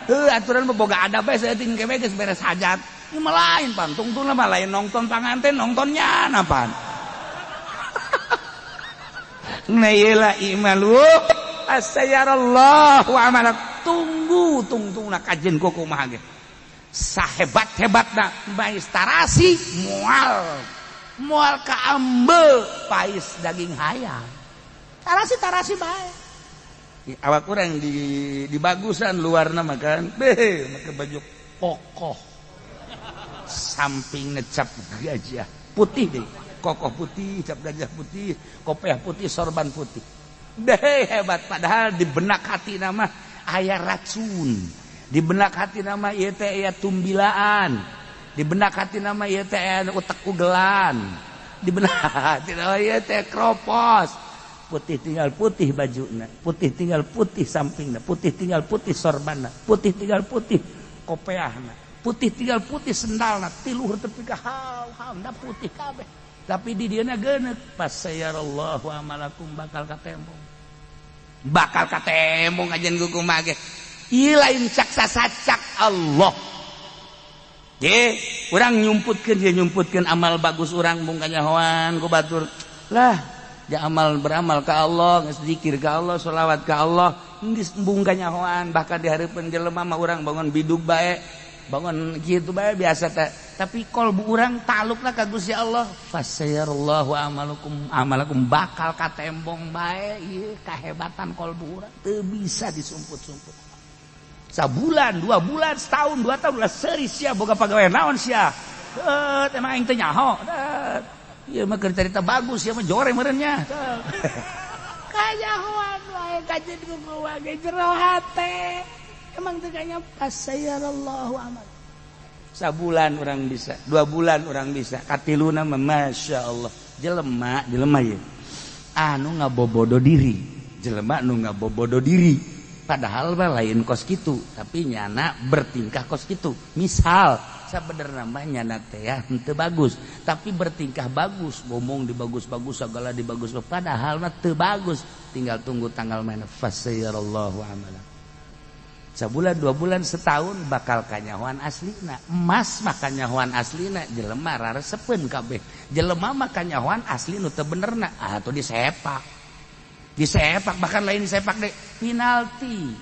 Heuh, aturan mah boga adab bae saeutik engke bae geus beres hajat. Ieu mah lain pan tungtun mah lain nongton panganten, nongtonnya napan. Nah ieu lah imalu asayarallahu amalak. Tunggu tungtungna kajen ku kumaha ge. Sahebat-hebatna mais tarasi moal moal kaambe pais daging hayam. Tarasi-tarasi bae. Awak kurang di bagusan luarna makan. Beh, make baju kokoh. Samping ngecap gajah putih deh. Kokoh putih, cap gajah putih, kopiah putih, sorban putih. Deh hebat padahal di benak hati nama aya racun. Di benak hati nama ieu teh aya tumbilaan. Di benak hati nama ieu teh aya utek ugelan. Di benak hati nama ieu teh kropos. Putih tinggal putih bajuna, putih tinggal putih sampingna, putih tinggal putih sorbanna, putih tinggal putih kopeahna, putih tinggal putih sendalna, tiluhur tepi ka haw-hawna putih kabeh. Tapi di dieuna geuneuk pasayarallahu amalakum bakal katembong. Bakal katembong ajen kumaha ge. Ieu lain cak sasacak Allah. Ye, urang nyumputkeun dia nyumputkeun amal bagus urang mung kanyahoan ku batur. Lah, ja amal beramal ka Allah, geus zikir ka Allah, sholawat ka Allah, geus embung kanyahoan bahkan di hareupeun jelema mah urang bangun bidug bae, bangun kitu bae biasa teh. Tapi kolbu urang talukna ka Gusti Allah. Fasayarallahu amalakum amalakum bakal katembong bae ieu kahebatan kolbu urang teu bisa disumput-sumput. Sabulan, 2 bulan, setahun, 2 tahun lah seuri sia boga pagawean naon sia. Emang aing teu nyaho. Ieu mah keur carita bagus ieu mah jore meureun nya. Kanyahoan wae kajeun kumaha ge jero hate. Emang teu kanya fasayarallahu amal. Sabulan orang bisa, 2 bulan orang bisa, katiluna mah masya Allah. Jelema, jelema ieu. Anu ngabobodo diri, jelema nu ngabobodo diri. Padahal mah lain kos kitu, tapi nyana bertingkah kos kitu. Misal sabenerna mah nyana teh ya henteu bagus, tapi bertingkah bagus, ngomong dibagus-bagus, segala dibagus, padahal mah teu bagus. Tinggal tunggu tanggal mainna fasayarallahu amala. Sabulan, 2 bulan, setahun bakal kanyahoan aslina. Emas mah kanyahoan aslina, jelema raresepeun kabeh. Jelema mah kanyahoan asli nu teu benerna, atuh disepak. Disepak bahkan lain disepak deh, penalti.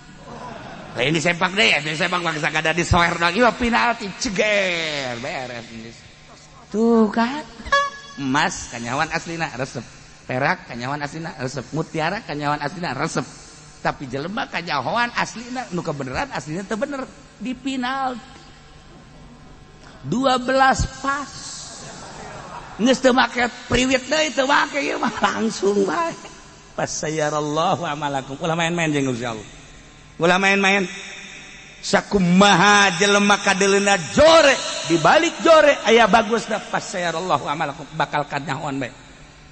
Lain disepak deh, disepak mah sakada disoer lagi mah penalti, ceger, beres. Tuh kan. Emas kanyahoan aslina resep, perak kanyahoan aslina resep, mutiara kanyahoan aslina resep. Tapi jelema kanyahoan aslina nu kebeneran aslina teu bener di penalti 12 pas geus teu make priwit deui teu make ieu mah langsung bae. Fasayarallahu amalakum. Ulah main-main jeung Gusti Allah. Ulah main-main. Sakumaha jelema kadeuleuna jore di balik jore aya bagusna fasayarallahu amalakum bakal kanyahoan bae.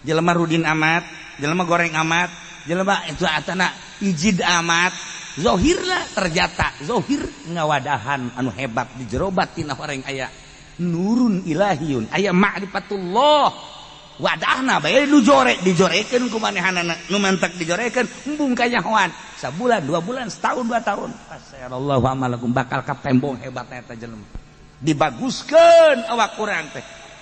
Jelema rudin amat, jelema goreng amat, jelema itu atana ijid amat, zohirna ternyata zohir ngawadahan anu hebat di jero batin orang aya nurun ilahiyun aya ma'rifatullah. Wadahna bae nu jore dijorekeun ku manehanana nu mantak dijorekeun embung kanyahoan sabulan 2 bulan setahun 2 tahun fasayarallahu amalakum bakal katembong hebatna eta jelema. Dibaguskeun awak urang teh.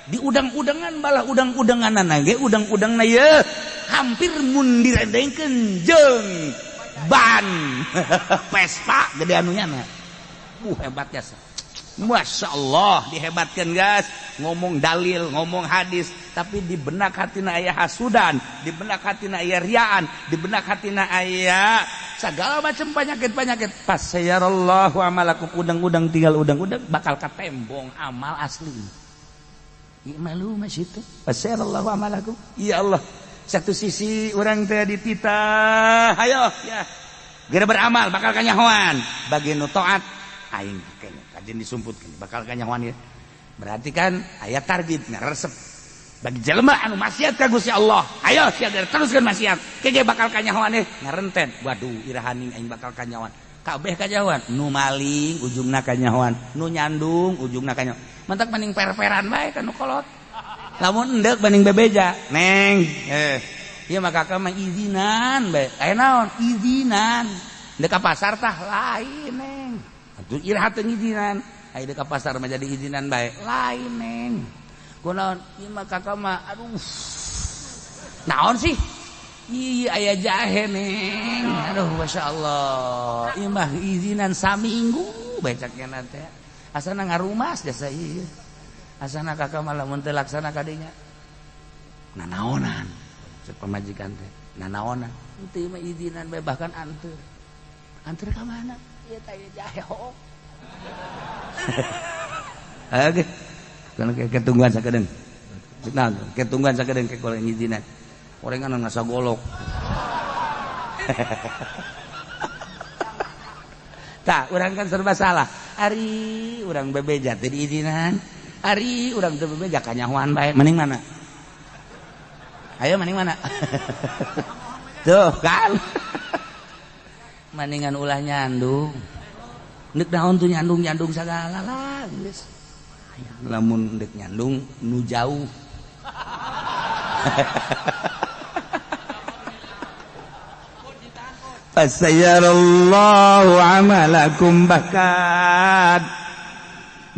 Di udang-udangan balah udang-udanganana ge udang-udangna ye hampir mun direndengkeun jeung ban Vespa gede anunya na. Hebat jasa. Masya Allah dihebatkan guys, ngomong dalil, ngomong hadis, tapi di benak hatina aya hasudan, di benak hatina aya riaan, di benak hatina aya segala macam penyakit-penyakit. Pas sayarallahu amalakum, udang-udang tinggal udang-udang bakal katembong amal asli. Malu masih itu. Pas sayarallahu amalakum. Ya Allah, satu sisi orang teh dititah, ayo ya. Geura beramal bakal kanyahoan, bagi nu taat aing kayaknya kajian disumputkeun bakal kanyahoan ya. Berarti kan aya target ngaresep bagi jelema anu maksiat ka Gusti Allah, ayo sia teruskeun maksiat kege bakal kanyahoan ye ngarenten. Waduh irahaning aing bakal kanyahoan, kabeh kanyahoan, nu maling ujungna kanyahoan, nu nyandung ujungna kanyahoan, mantak mending per-peran bae ka nu kolot, lamun endek banding bebeja neng ieu mah kakak mah izinan bae aya naon izinan ndek ka pasar tah lain neng. Atuh iraha teu ngizinan, aya ka pasar mah jadi izinan bae. Lain neng. Kunaon? Ieu mah kakak mah aduh. Naon sih? Ih aya jahe neng. Aduh masyaallah. Ieu mah izinan saminggu becaknya teh. Asana ngarumas jasa ieu. Asana kakak mah lamun teu laksana kadinya. Nanaonan cek pamajikan teh. Nanaonan. Henteu mah izinan bae bahkan anteur. Anteur ka mana? Iya tanya jahe ho. Oke. Kan ketungguan sakedeung. Nah, ketungguan sakedeung ke kalau ngizinan. Orengan ngasa golok. Tah, urang kan serba salah. Ari urang bebeja teu diizinan. Ari urang teu bebeja kanyahoan bae. Mending mana? Ayo mending mana? Tuh kan. Mendingan ulah nyandung. Ndek naon tuh nyandung-nyandung sagala lah geus. Lamun ndek nyandung nu jauh. Fasayarallahu amalakum, bahkan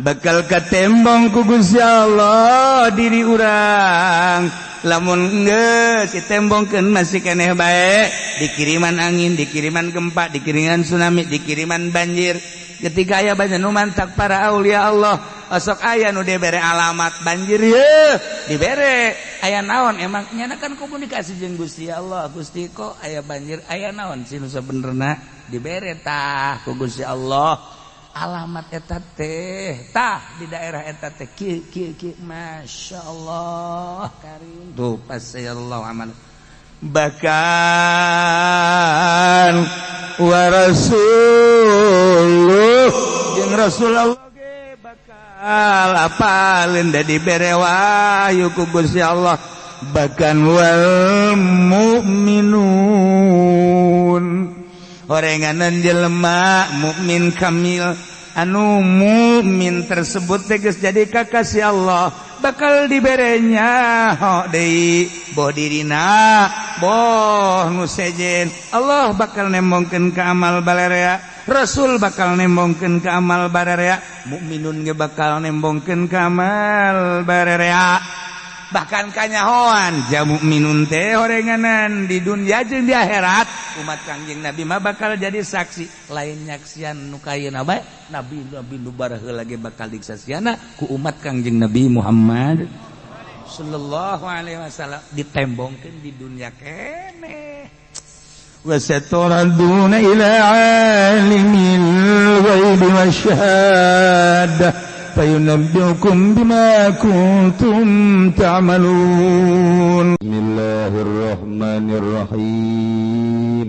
bakal katembong ku Gusti Allah diri urang. Lamun geus ditembongkeun masih keneh bae, dikiriman angin, dikiriman gempa, dikiriman tsunami, dikiriman banjir. Ketika aya banjir nu mantak para aulia Allah, osok aya nu dibere alamat banjir ye, dibere aya naon emang nyana kan komunikasi jeung Gusti Allah. Gusti kok aya banjir, aya naon sih nu sabenerna dibere tah ku Gusti Allah. Alamat eta teh tah di daerah eta teh kieu kieu kieu, masyaallah karim. Tuh pasayallahu amal. Bahkan wa rasuluh jeung Rasulullah ge bakal apaleun da dibere wahyu ku Gusti Allah. Bahkan wal mukminun, orenganan jelema mukmin kamil, anu mukmin tersebut tegas jadi kakasih Allah, bakal diberenya ho deui boh dirina boh nu sejen. Allah bakal nembongkeun ka amal balerea, Rasul bakal nembongkeun ka amal balerea, mukminun ge bakal nembongkeun ka amal balerea. Bahkan kanyahoan ja mukminun teh horenganan di dunia jeung di akhirat umat Kangjeng Nabi mah bakal jadi saksi. Lain nyaksian nu kayeuna bae, nabi nabi nu baraheula ge bakal disaksiana ku umat Kangjeng Nabi Muhammad sallallahu alaihi wasallam, ditembongkeun di dunia keneh. Wasaturaduna ila alimil ghaibi wasyahadah فينبئكم بما كنتم تعملون. بسم الله الرحمن الرحيم.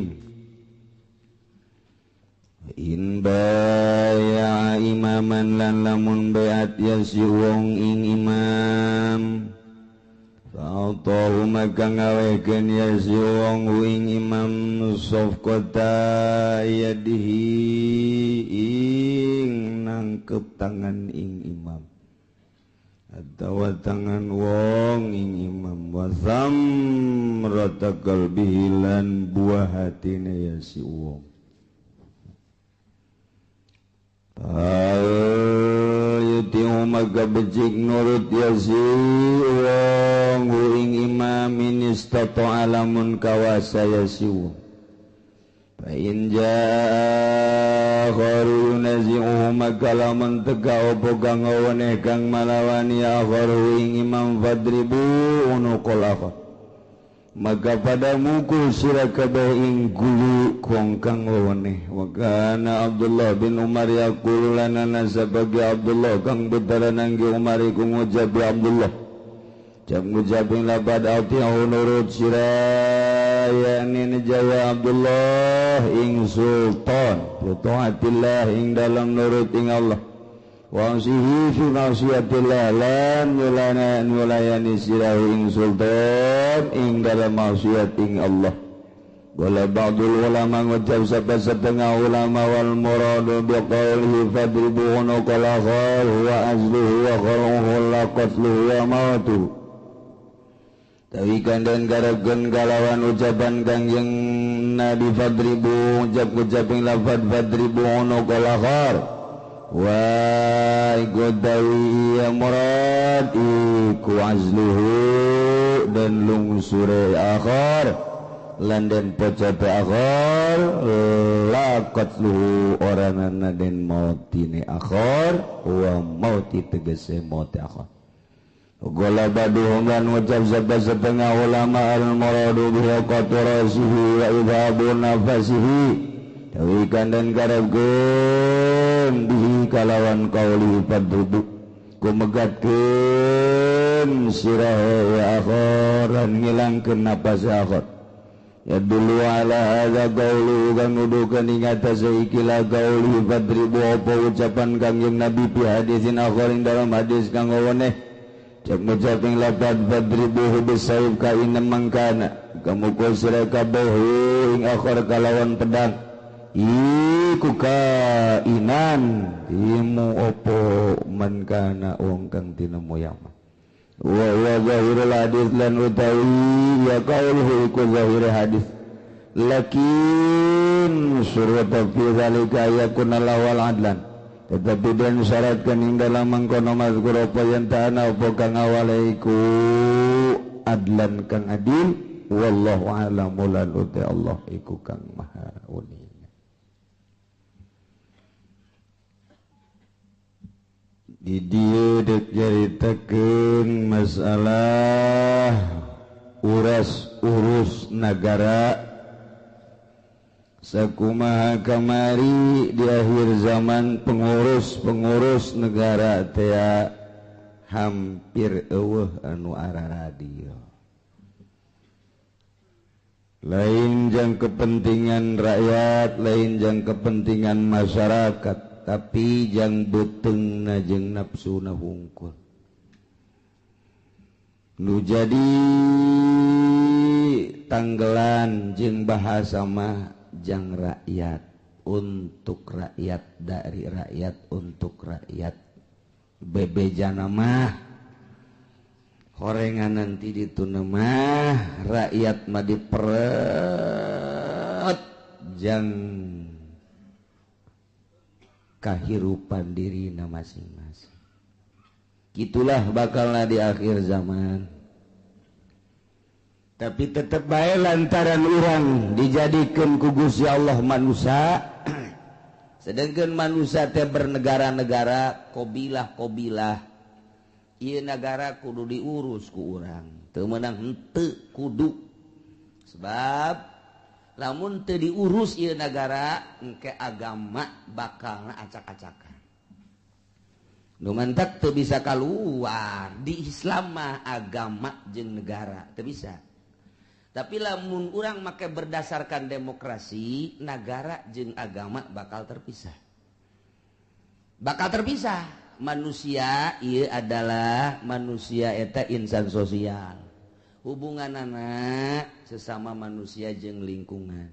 In baya imaman lan lamun bayat yasi wong ing imam, fa'atahu maka ngawehkeun yasi wong ing imam safqata yadihi ing nangkep tangan ing imam atawa tangan wong ing imam wa samrata qalbihi lan buah hatine ya si wong. Al yuti maka becik nurut ya si wong ing imam inistata'a lamun kawasa ya si wong. Fa in jaa kharu yunazi'uhu maka lamun teka opo kang weneh kang malawani akharu ing imam fadribu unuqal akhar maka pada mukul sira kabeh ing gulu kong kang weweneh. Wa kana Abdullah bin Umar yaqulu lana sebagai Abdullah kang betara nangge Umar iku ngucap Abdullah jam ngucap ing labad ati'u nurut sira yakni nejaya Abdullah ing sultan bi taatillah ing dalam nurut ing Allah wa sihi fi maksiatillah lan nyulana nyulayani sirahu ing sultan ing dalam maksiat ing Allah. Wala ba'dul ulama ngucap sapa setengah ulama wal muradu bi qawlihi fadribu unuqal akhar wa azluhu wa kharuhu la qatluhu wa mautu. Tawikan dan garagen kalawan ucapan Kangjeng Nabi fadribu ucap-ucap ing lafad fadribu unuqal akhar wa iku dawi ya murad iku azluhu dan lungsure akhar lan den pocote akhar la qatluhu oranana den mautine akhar wa mauti tegese maut akhar. Ghala baduhum lan ucap sapa setengah ulama al muradu bihi qatlu rasihi wa idhabu nafasihi tawikan dan karepkeun bihi kalawan qauli fadrubu kumegatkeun sirahe ya akhar lan ngilangkeun napas akhar. Ya dulu ala hadza qaulu kang nuduhkeun ing atase ikilah qauli fadribu apa ucapan Kangjeng Nabi fi hadisin akharin dalam hadis kang weweneh cek ngucap ing lafaz fadribuhu bisayf ka inna mangkana kamukul sira kabeh ing akhar kalawan pedang iku kainan imu opo man kana wong kang tinemu yama wa wa zahirul hadis lan utawi ya qauluhu iku zahir hadis lakin surata fi zalika yakuna lawal adlan tetapi den syaratkan ing dalam mangkono mazkur apa yen ta'ana apa kang awale iku adlan kang adil wallahu a'lam lan uti Allah iku kang maha uning. Di dieu dek nyaritakeun masalah uras-urus nagara sakumaha kamari di akhir zaman pengurus-pengurus negara teh hampir eueuh anu araradio. Lain jang kepentingan rakyat, lain jang kepentingan masyarakat, tapi jang beuteungna jeung nafsuna hungkul. Nu jadi tanggelan jeung bahasa mah jang rakyat, untuk rakyat, dari rakyat, untuk rakyat. Bebejana mah horengan nanti dituna mah rakyat mah diperet jang kahirupan dirina masing-masing. Gitulah bakalna di akhir zaman. Tapi tetep bae lantaran urang dijadikeun ku Gusti Allah manusia, sedangkan manusia teh bernegara-negara, kobilah-kobilah. Ieu nagara kudu diurus ku urang, teu meunang henteu kudu. Sebab lamun teu diurus ieu nagara, engke agama bakalna acak-acakan. Nu mantak teu bisa kaluar di Islam mah agama jeung negara teu bisa. Tapi lamun urang make berdasarkan demokrasi, negara jeung agama bakal terpisah. Bakal terpisah. Manusia ieu adalah manusia eta insan sosial. Hubunganana sesama manusia jeung lingkungan.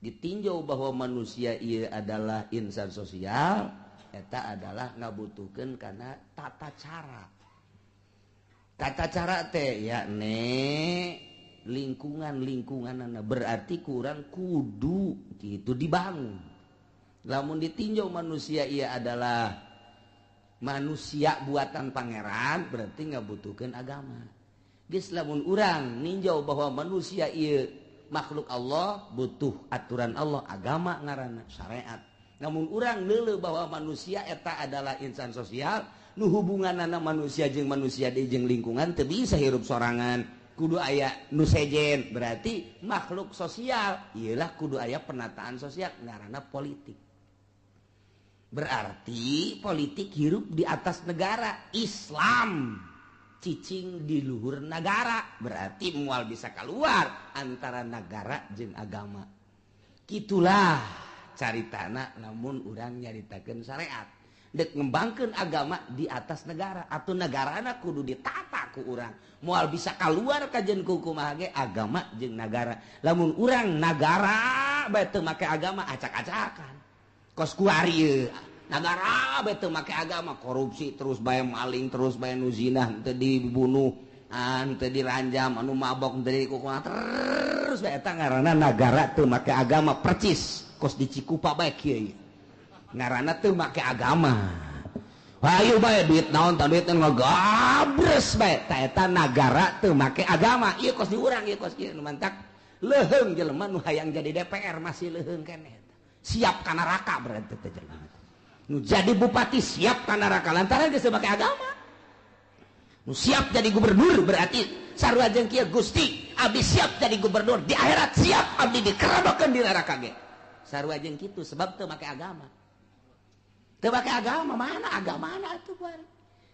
Ditinjau bahwa manusia ieu adalah insan sosial, eta adalah ngabutuhkeun kana tata cara. Tata cara teh yakni lingkungan-lingkungan berarti kurang kudu gitu dibangun. Lamun ditinjau manusia ia adalah Manusia buatan pangeran berarti ngabutuhkeun agama. Geus lamun urang ninjau bahwa manusia ieu makhluk Allah butuh aturan Allah, agama ngaranna syariat. Namun urang neuleuh bahwa manusia eta adalah insan sosial, nu hubunganana manusia jeung manusia deui jeung lingkungan teu bisa hirup sorangan, kudu aya nu sejen, berarti makhluk sosial iyalah kudu aya penataan sosial ngaranna politik. Berarti politik hirup di atas negara Islam, cicing di luhur negara, berarti mual bisa keluar antara negara jeung agama. Gitulah caritana lamun urang nyaritakeun syariat dek ngembangkeun agama di atas negara atau negarana kudu ditata ku urang, moal bisa keluar kajen ku kumaha ge agama jeung negara. Lamun urang nagara bae teu make agama acak-acakan kos kuari ieu nagara bae teu make agama, korupsi terus bae, maling terus bae, nu zina teu dibunuh, teu diranjam, anu mabok teu dikukuh terus bae, eta ngaranna nagara teu make agama percis kos di Cikupa bae kieu ngaranna teu make agama. Hayu bae duit naon tah duit ngagabres bae, ta eta nagara teu make agama. Ieu kos di urang, ieu kos kieu nu mantak leuheung jelema nu hayang jadi DPR masih leuheung keneh, siap ka neraka berarti teh jelema. Nu jadi bupati siap ka neraka lantaran geus teu make agama. Nu siap jadi gubernur berarti sarua jeung kieu, Gusti abdi siap jadi gubernur di akhirat, siap abdi dikerodokeun di neraka ge. Sarua jeung kitu sebab teu make agama. Teu make agama mana agamana atuh kuari.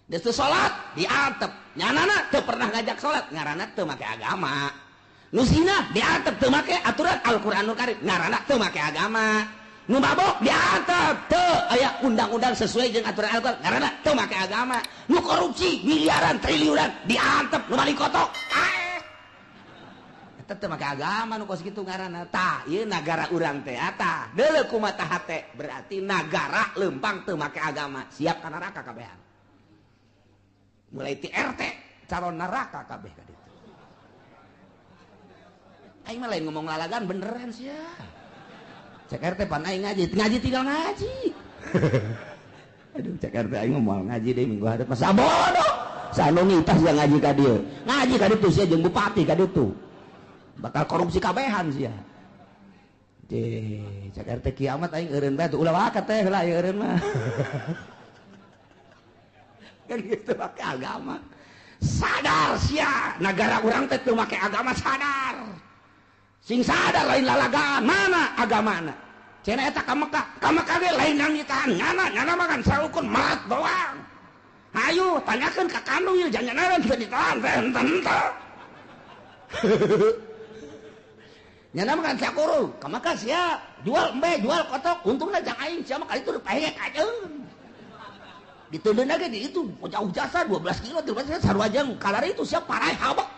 Geus teu salat diantep, nyanana teu pernah ngajak salat ngaranna teu make agama. Nu zina diantep teu make aturan Al-Qur'anul Karim ngaranna teu make agama. Nu mabok diantep teu aya undang-undang sesuai jeung aturan Al-Qur'an ngaranna teu make agama. Nu korupsi miliaran triliunan diantep, nu maling kotok eta teu make agama nu kos kitu ngaranna. Tah ieu nagara urang teh tah deuleu kumaha hate, berarti nagara leumpang teu make agama, siap ka neraka kabehan. Mulai ti RT calon neraka kabeh ka ditu. Aing mah lain ngomong lalagan beneran sia. Cek RT pan aing ngaji, ngaji tinggal ngaji. Aduh cek RT aing mah moal ngaji deui minggu hadap masa bodoh. Sanu ngitas sia ngaji ka dieu. Ngaji ka ditu sia jeung bupati ka ditu. Bakal korupsi kabehan sia. Cek cek RT kiamat aing eureun bae tuh ulah wakat teh heula ieu eureun mah. Kan gitu make agama. Sadar sia, nagara urang teh teu make agama sadar. Sing sadar lain lalagaan, mana agamana? Cenah eta ka Mekah, ka Mekah ge lain nangitahan nyana, nyana mah kan saukur mat doang. Hayu tanyakeun ka kanu ieu jangan teu ditahan teh henteu. Nyana mah kan sakuru, ka Mekah sia, jual embe, jual kotok, untungna jang aing sia mah kali itu pahek ajeun. Diteundeun ge di itu jauh jasa 12 kilo, 13 sarua jeung kalari itu sia parai habek.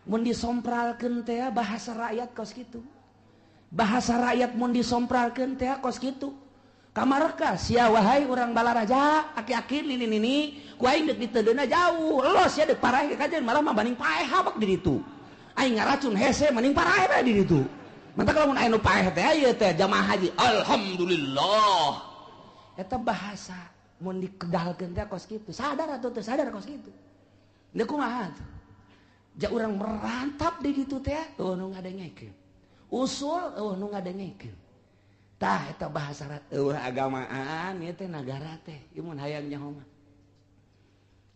Mun disompralkeun teh bahasa rakyat kos kitu. Bahasa rakyat mun disompralkeun teh kos kitu. Kamareka sia wahai urang Balaraja, aki-aki nini-nini, ku aing deuk diteundeunna jauh. Los sia deuk paraeh kajeun malah mah banding paeh habek di ditu. Aing ngaracun hese mending paraeh bae di ditu. Mantak lamun aya nu paeh teh ieu teh jamaah haji. Alhamdulillah. Eta bahasa mun dikedalkeun teh kos kitu. Sadar atuh teu sadar kos kitu. Deuk kumaha tuh? Ja urang merantap di ditu teh, eueuh nu ngadengekeun. Usul eueuh nu ngadengekeun. Tah eta bahasa eueuh agamaan ieu teh nagara teh, ieu mun hayang nyaho mah.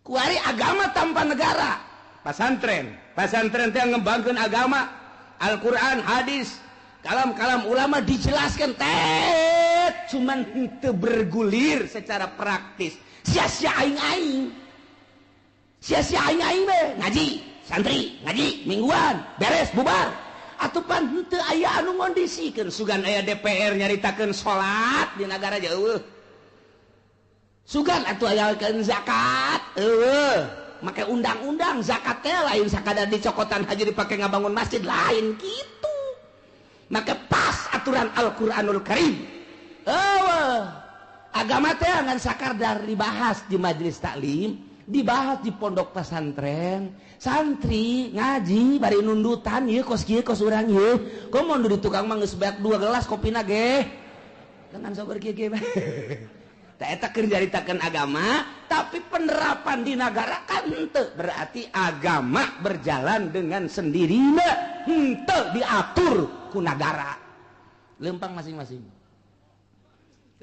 Kuari agama tanpa negara. Pasantren, pasantren teh ngembangkeun agama, Al-Qur'an, hadis, kalam-kalam ulama dijelaskan teh cuman henteu bergulir secara praktis. Sia-sia aing-aing. Sia-sia aing-aing we ngaji. Santri ngaji mingguan beres bubar atupan henteu aya anu ngondisikeun sugan aya DPR nyaritakeun salat di nagara jauh sugan atuh ayakeun zakat eueuh make undang-undang zakat teh lain sakadar dicokotan haji dipake ngabangun masjid lain kitu make pas aturan Al-Qur'anul Karim eueuh agama teh ngan sakadar dibahas di majelis taklim, dibahas di pondok pesantren, santri ngaji bari nundutan ieu kos kieu kos urang ieu. Komo di tukang mah geus beak 2 gelas kopina ge. Dengan sober kieu kieu bae. Tah eta keur nyaritakeun agama, tapi penerapan di negara kan henteu. Berarti agama berjalan dengan sendirinya, henteu diatur ku nagara. Lempang masing-masing.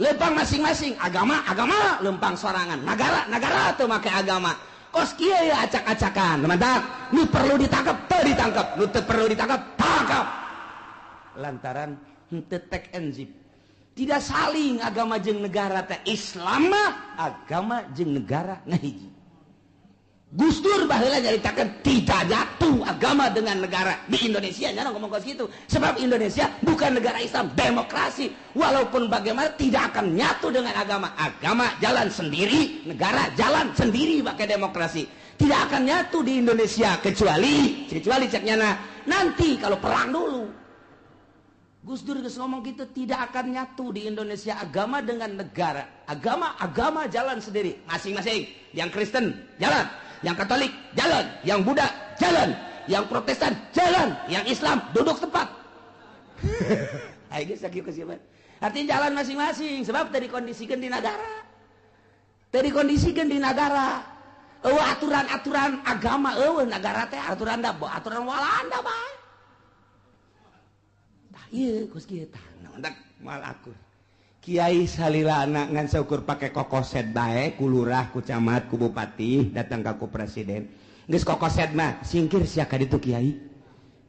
Lempang masing-masing, agama agama lempang sorangan, nagara nagara teu make agama. Kos kieu ya acak-acakan. Mantap, nu perlu ditangkap teu ditangkap, nu teu perlu ditangkap tangkap. Lantaran henteu tek enzip. Tidak saling agama jeung negara teh. Islam mah agama jeung negara ngahiji. Gus Dur baheula nyaritakeun tidak jatuh agama dengan negara di Indonesia, nya ngomong kos kitu. Sebab Indonesia bukan negara Islam, demokrasi. Walaupun bagaimana tidak akan nyatu dengan agama. Agama jalan sendiri, negara jalan sendiri pakai demokrasi. Tidak akan nyatu di Indonesia kecuali kecuali cek nyana nanti kalau perang dulu. Gus Dur geus ngomong gitu, tidak akan nyatu di Indonesia agama dengan negara. Agama agama jalan sendiri, masing-masing. Yang Kristen jalan, yang Katolik jalan, yang Buddha jalan, yang Protestan jalan, yang Islam duduk tempat. Ayo geus sakieu kesieuman. Artinya jalan masing-masing sebab tadi kondisikan di negara. Tadi kondisikan di negara. Eueuh aturan-aturan agama eueuh negara teh aturan da aturan Walanda bae. Tah ieu kos kieu tah naon moal akur. Kiai salilana ngan saukur pake kokoset bae ku lurah, ku camat, ku bupati, datang ka ku presiden. Geus kokoset mah singkir sia ka ditu kiai.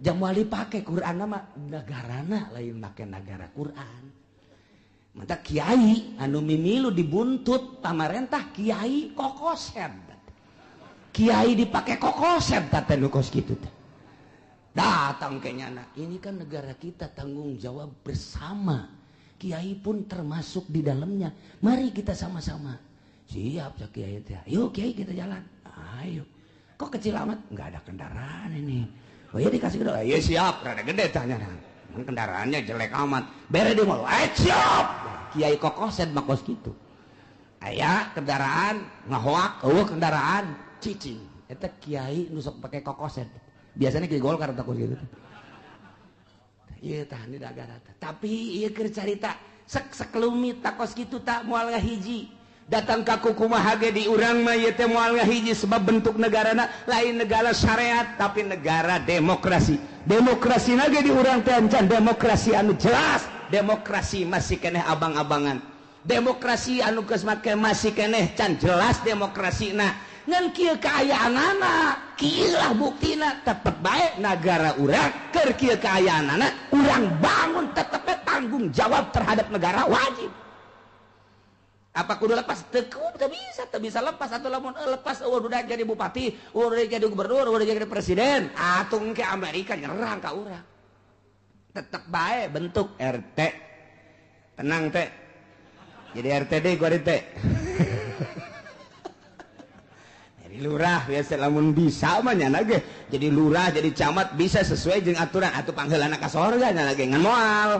Jam wali pake Quran mah negarana lain make nagara Quran. Mata kiai anu mimilu dibuntut pamarentah kiai kokoset. Kiai dipake kokoset teh nu kos kitu teh. Datang ke nyana, ini kan negara kita tanggung jawab bersama. Kiai pun termasuk di dalamnya. Mari kita sama-sama. Siap ya kiai teh. Ayo kiai kita jalan. Ayo. Kok kecil amat? Enggak ada kendaraan ini. Oh iya dikasih gede. Iya siap, rada gede tanya. Kendaraannya jelek amat. Bere di mall. Eh siap. Kiai kokoset mah kos kitu. Aya kendaraan ngahoak, eueuh kendaraan cicing. Eta kiai nu sok pake kokoset. Biasanya kiai Golkar takut gitu. Iya tah di nagara teh. Tapi ieu keur carita sek sekelumit takos kitu tak moal ngahiji. Datang ka kumaha ge di urang mah ieu teh moal ngahiji sebab bentuk negarana lain negara syariat tapi negara demokrasi. Demokrasi na ge di urang teh encan demokrasi anu jelas, demokrasi masih keneh abang-abangan. Demokrasi anu geus make masih keneh can jelas demokrasina. Ngan kieu kaayaanana, kieu lah buktina tetep bae nagara urang keur kieu kaayaanana urang bangun tetep tanggung jawab terhadap negara wajib. Apa kudu lepas? Teu bisa, teu bisa lepas atuh lamun lepas eueuh udah jadi bupati, udah jadi gubernur, udah jadi presiden, atuh engke Amerika nyerang ka urang. Tetep bae bentuk RT. Tenang teh. Jadi RT deui gua teh. Jadi lurah biasa lamun bisa mah nyana ge. Jadi lurah, jadi camat bisa sesuai jeung aturan atuh pangheulana ka sorga nyana ge ngan moal.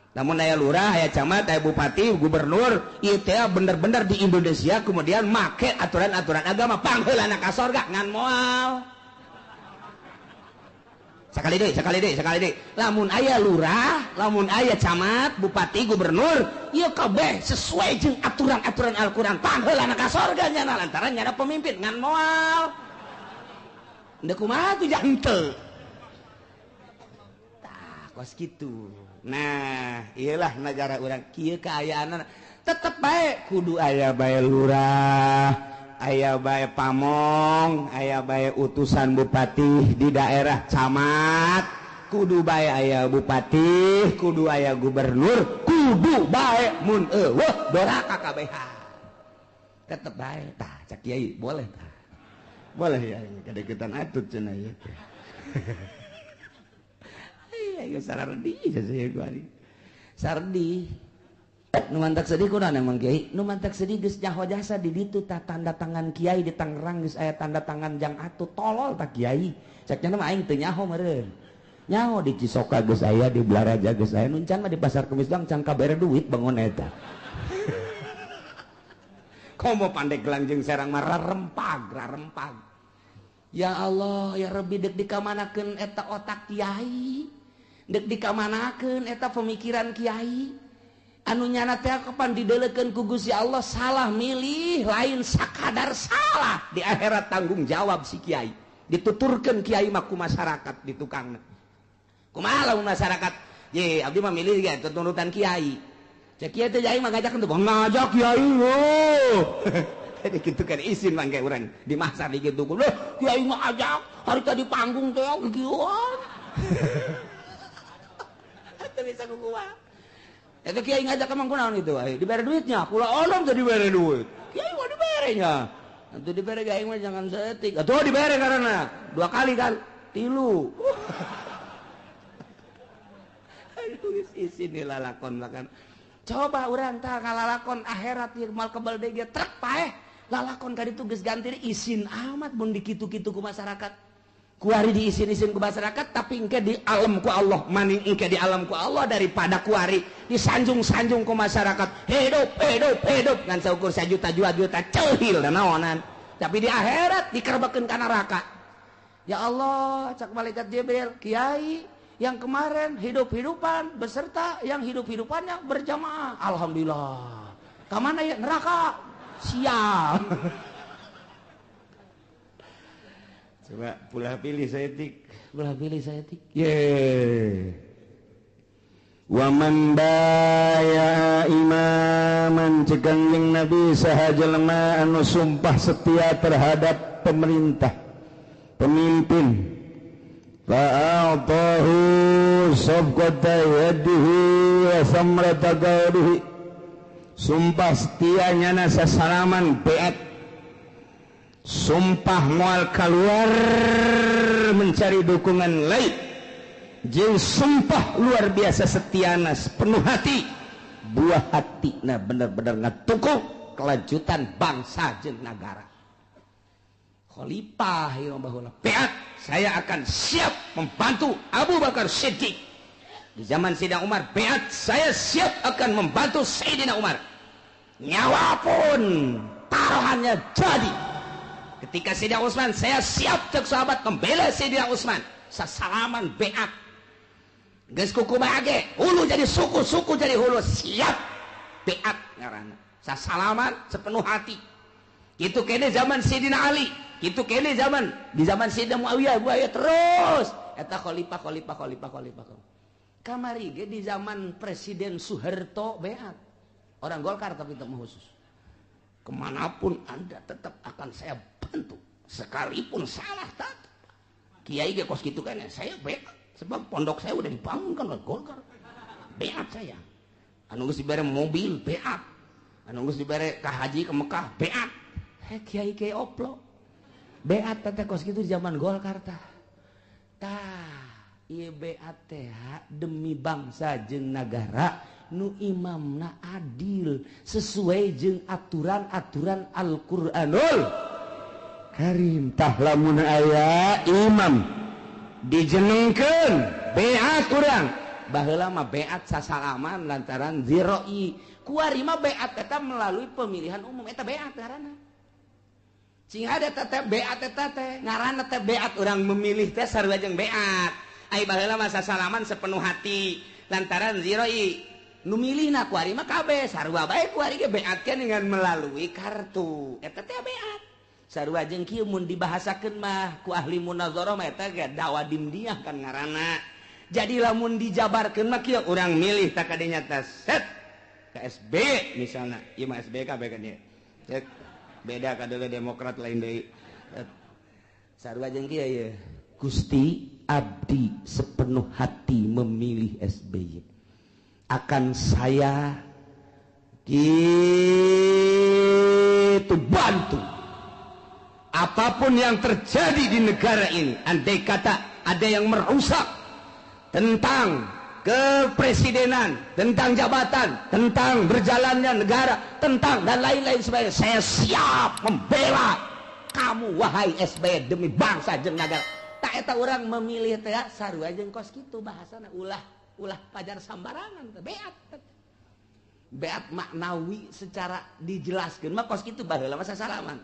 Namun aya lurah, aya camat, aya bupati, gubernur, ieu teh bener-bener di Indonesia kemudian make aturan-aturan agama pangheulana ka sorga ngan moal. Sekali deui, sekali deui, sekali deui. Lamun aya lurah, lamun aya camat, bupati, gubernur, ieu kabeh sesuai jeung aturan-aturan Al-Qur'an. Pangheulana ka sorga nyana lantaran nyana pemimpin ngan moal. Ndek kumaha tuh janteu. Tah, kos kitu. Nah, iyalah negara urang kieu kaayaanna tetep bae kudu aya bae lurah, aya bae pamong, aya bae utusan bupati di daerah camat, kudu bae aya bupati, kudu aya gubernur, kudu bae mun eueuh doraka kabehan. Tetep bae tah cak kiai boleh tah. Boleh ya kadeukeutan atut cenah ieu teh. Iya sardi saya gua ari. Sardi. Nu mantak sedih kunaon emang kiai? Nu mantak sedih geus nyaho jasa di ditu tah tanda tangan kiai di Tangerang geus aya tanda tangan jang atuh tolol tah kiai. Cek nya mah aing teu nyaho meureun. Nyaho di Cisoka geus aya, di Blaraja geus aya, nu can mah di Pasar Kemis doang can kabere duit bangun eta. Komo Pandeglang jeung Serang mah rarempag, rarempag. Ya Allah, ya Rabbi deuk dikamanakeun eta otak kiai. Dek dikamanakeun eta pemikiran kiai. Anu nyana teh kapan didelekeun ku Gusti Allah salah milih lain sakadar salah di akhirat tanggung jawab si kiai. Dituturkeun kiai mah ku masyarakat di tukangna. Kumaha lamun masyarakat? Ye, abdi mah milih ge tuturutan kiai. Cek kiai teh aing mah ngajak teu ngajak kiai oh. Jadi kitu kan isin mangke urang di masar di kitu. Loh, kiai mah ajak hari tadi panggung teh kieuan. Teu bisa kukumaha. Itu kiai ngajak emang kunaon itu, dibere duitnya, kula olom teh dibere duit. Kiai mah diberenya. Nanti dibere aing mah jangan seetik. Atuh dibere karena dua kali kan, tilu. Aduh isin lalakon lakan. Coba urang tah kalalakon akhirat ieu mal kebal deui ge trek paeh. Lalakon ka ditu geus ganti isin amat mun dikitu-kitu ku masyarakat. Kuari diisin-isin ku masyarakat tapi engke di alam ku Allah maning engke di alam ku Allah daripada kuari disanjung-sanjung ku masyarakat hidup hidup hidup ngan saukur sajuta dua juta ceuhil dan naonan tapi di akhirat dikerbekeun ka neraka. Ya Allah, cak malaikat Jibril, kiai yang kemarin hidup-hidupan beserta yang hidup-hidupannya berjamaah, alhamdulillah. Kamana ya neraka? Siap. Coba pulah pilih saeutik, pulah pilih saeutik. Ye. Wa man baya imaman ceuk Kangjeng Nabi saha jelema anu sumpah setia terhadap pemerintah, pemimpin. Fa'atahu sabqata yadihi wa samrata qawlihi. Sumpah setia nyana sasalaman beat. Sumpah mual keluar mencari dukungan lain. Jeung sumpah luar biasa setiana penuh hati. Buah hati nah bener-bener ngatukung kelanjutan bangsa jeung nagara. Khalifah ieu baheula beat, saya akan siap membantu Abu Bakar Siddiq. Di zaman Sayyidina Umar beat, saya siap akan membantu Sayyidina Umar. Nyawa pun taruhannya jadi. Ketika Sayyidina Utsman, saya siap cek sahabat membela Sayyidina Utsman. Sasalaman beat. Geus kukumaha ge, hulu jadi suku, suku jadi hulu, siap beat ngaranna. Sasalaman sepenuh hati. Itu kene zaman Sayyidina Ali, itu kene zaman di zaman Sayyidina Muawiyah buaya terus. Eta khalifah khalifah khalifah khalifah. Kamari ge di zaman Presiden Soeharto beat. Orang Golkar tapi tak khusus. Kemanapun Anda tetap akan saya bantu, sekalipun salah tetap. Kiai ge kos kitu kan ya, saya beat sebab pondok saya udah dibangunkan oleh Golkar. Beat saya. Anu geus dibere mobil beat. Anu geus dibere ka haji ke Mekah beat. Heh kiai kiai oplo. Beat teh kos kitu di zaman Golkar tah. Tah, ieu beat teh demi bangsa jeung nagara nu imamna adil sesuai jeung aturan-aturan Al-Qur'anul Karim. Tah lamun aya imam dijenengkeun beat urang. Baheula mah beat sasalaman lantaran ziroi. Kuari mah beat eta melalui pemilihan umum eta beat ngaranna. Cing ada teh beat eta teh ngaranna teh beat urang memilih teh sarua jeung beat. Ai baheula mah sasalaman sepenuh hati lantaran ziroi. Nu milihna kuari mah kabeh sarua bae kuari ge beatkeun dengan melalui kartu. Eta teh beat. Sarua jeung kieu mun dibahasakeun mah ku ahli munazarah mah eta ge dawa dimdiah kan ngaranna. Jadi lamun dijabarkeun mah kieu urang milih tak kadinya teh set KSB misalna, ieu mah SB kabeh kan ieu. Cek beda kadeuleun Demokrat lain deui. Sarua jeung kieu ieu. Gusti abdi sepenuh hati memilih SBY. Akan saya gitu bantu apapun yang terjadi di negara ini. Andai kata ada yang merusak tentang kepresidenan, tentang jabatan, tentang berjalannya negara, tentang dan lain-lain sebagainya, saya siap membela kamu wahai SBY demi bangsa jeung nagara. Tak eta urang memilih teh sarua jeung kos kitu bahasana ulah ulah pajar sambarangan teh beat. Beat maknawi secara dijelaskeun mah kos kitu baheula mah sasalaman.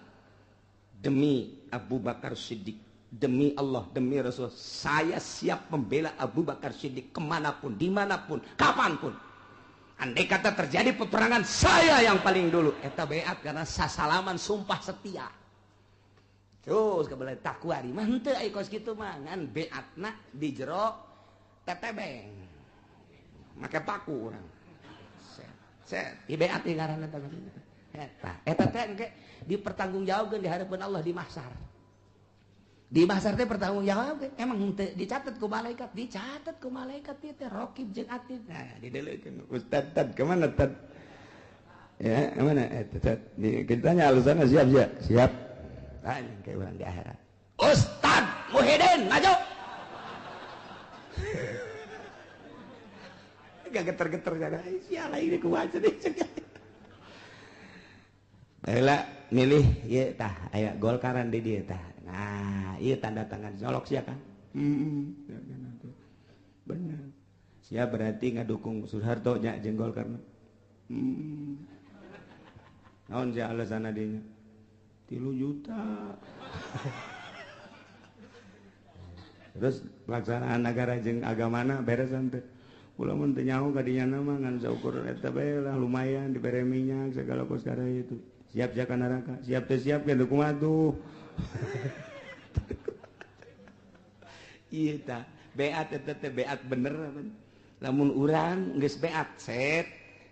Demi Abu Bakar Siddiq, demi Allah, demi Rasul, saya siap membela Abu Bakar Siddiq kemanapun, dimanapun, kapanpun. Andai kata terjadi peperangan, saya yang paling dulu. Eta beat karena sasalaman sumpah setia. Terus kebelah takwari mah henteu ai kos kitu mah ngan beatna di jero tetebeng. Make paku urang. Set, set, di beat ieu ngaranna teh. Eta, eta teh engke dipertanggungjawabkeun di hadapan Allah di mahsyar. Di mahsyar teh pertanggungjawabkeun. Emang henteu dicatat ku malaikat, dicatat ku malaikat ieu teh raqib jeung atid. Nah, didelekeun. Ustad tad kemana tad? Ya, kemana? Tad. Ditanya alasannya siap siap. Siap. Tanya kayak orang di akhirat. Ustad Muhyiddin maju. Gak geter-geter jangan. Sialah ini kumaha deh. Baiklah milih ieu tah aya Golkaran di dieu tah. Nah, ieu tanda tangan nyolok sia kan? Heeh. Bener. Sia berarti ngadukung Soeharto nya jeung Golkar. Heeh. Naon sia alasanna dinya? 3 juta. Terus pelaksanaan negara jeung agamana beres teh. Ulah mun teu nyaho ka dinya mah ngan saukur eta bae lah lumayan dibere minyak segala kos kada itu. Siap siap ka neraka, siap teh siap ke kumaha tuh. Ieu tah beat eta teh beat bener. Lamun urang geus beat set,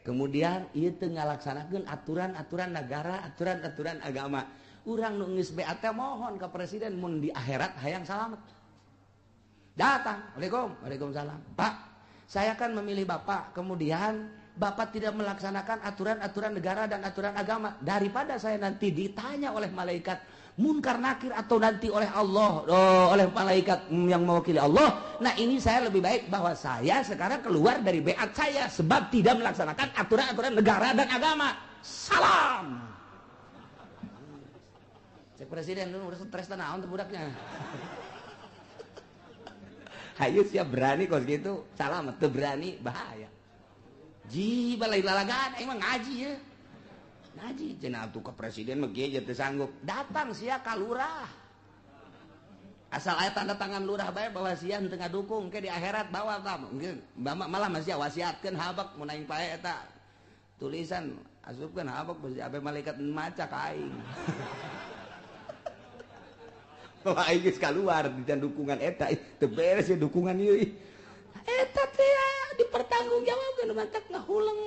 kemudian ieu teu ngalaksanakeun aturan-aturan negara, aturan-aturan agama. Urang nu geus beat teh mohon ka presiden mun di akhirat hayang salamet. Datang, Waalaikum, waalaikumsalam. Pak, saya kan memilih Bapak, kemudian Bapak tidak melaksanakan aturan-aturan negara dan aturan agama. Daripada saya nanti ditanya oleh malaikat munkar nakir atau nanti oleh Allah, oh, oleh malaikat yang mewakili Allah. Nah ini saya lebih baik bahwa saya sekarang keluar dari beat saya sebab tidak melaksanakan aturan-aturan negara dan agama. Salam. Cek presiden lu udah stres naon teh budaknya. Hayu siap berani kos gitu, salam teu berani bahaya. Ji balai lalagan emang ngaji ya. Ngaji cenah atuh ka presiden mah kieu teu sanggup. Datang sia ka lurah. Asal aya tanda tangan lurah bae bahwa sia henteu ngadukung ke di akhirat bawa tah. Mungkin malah masih wasiatkeun habak mun aing pae eta. Tulisan asupkeun habak bisi abe malaikat maca ka aing. Wah, aing geus kaluar di dukungan eta, teu beres ya dukungan ieu. Eta teh dipertanggungjawabkeun mantak ngahuleng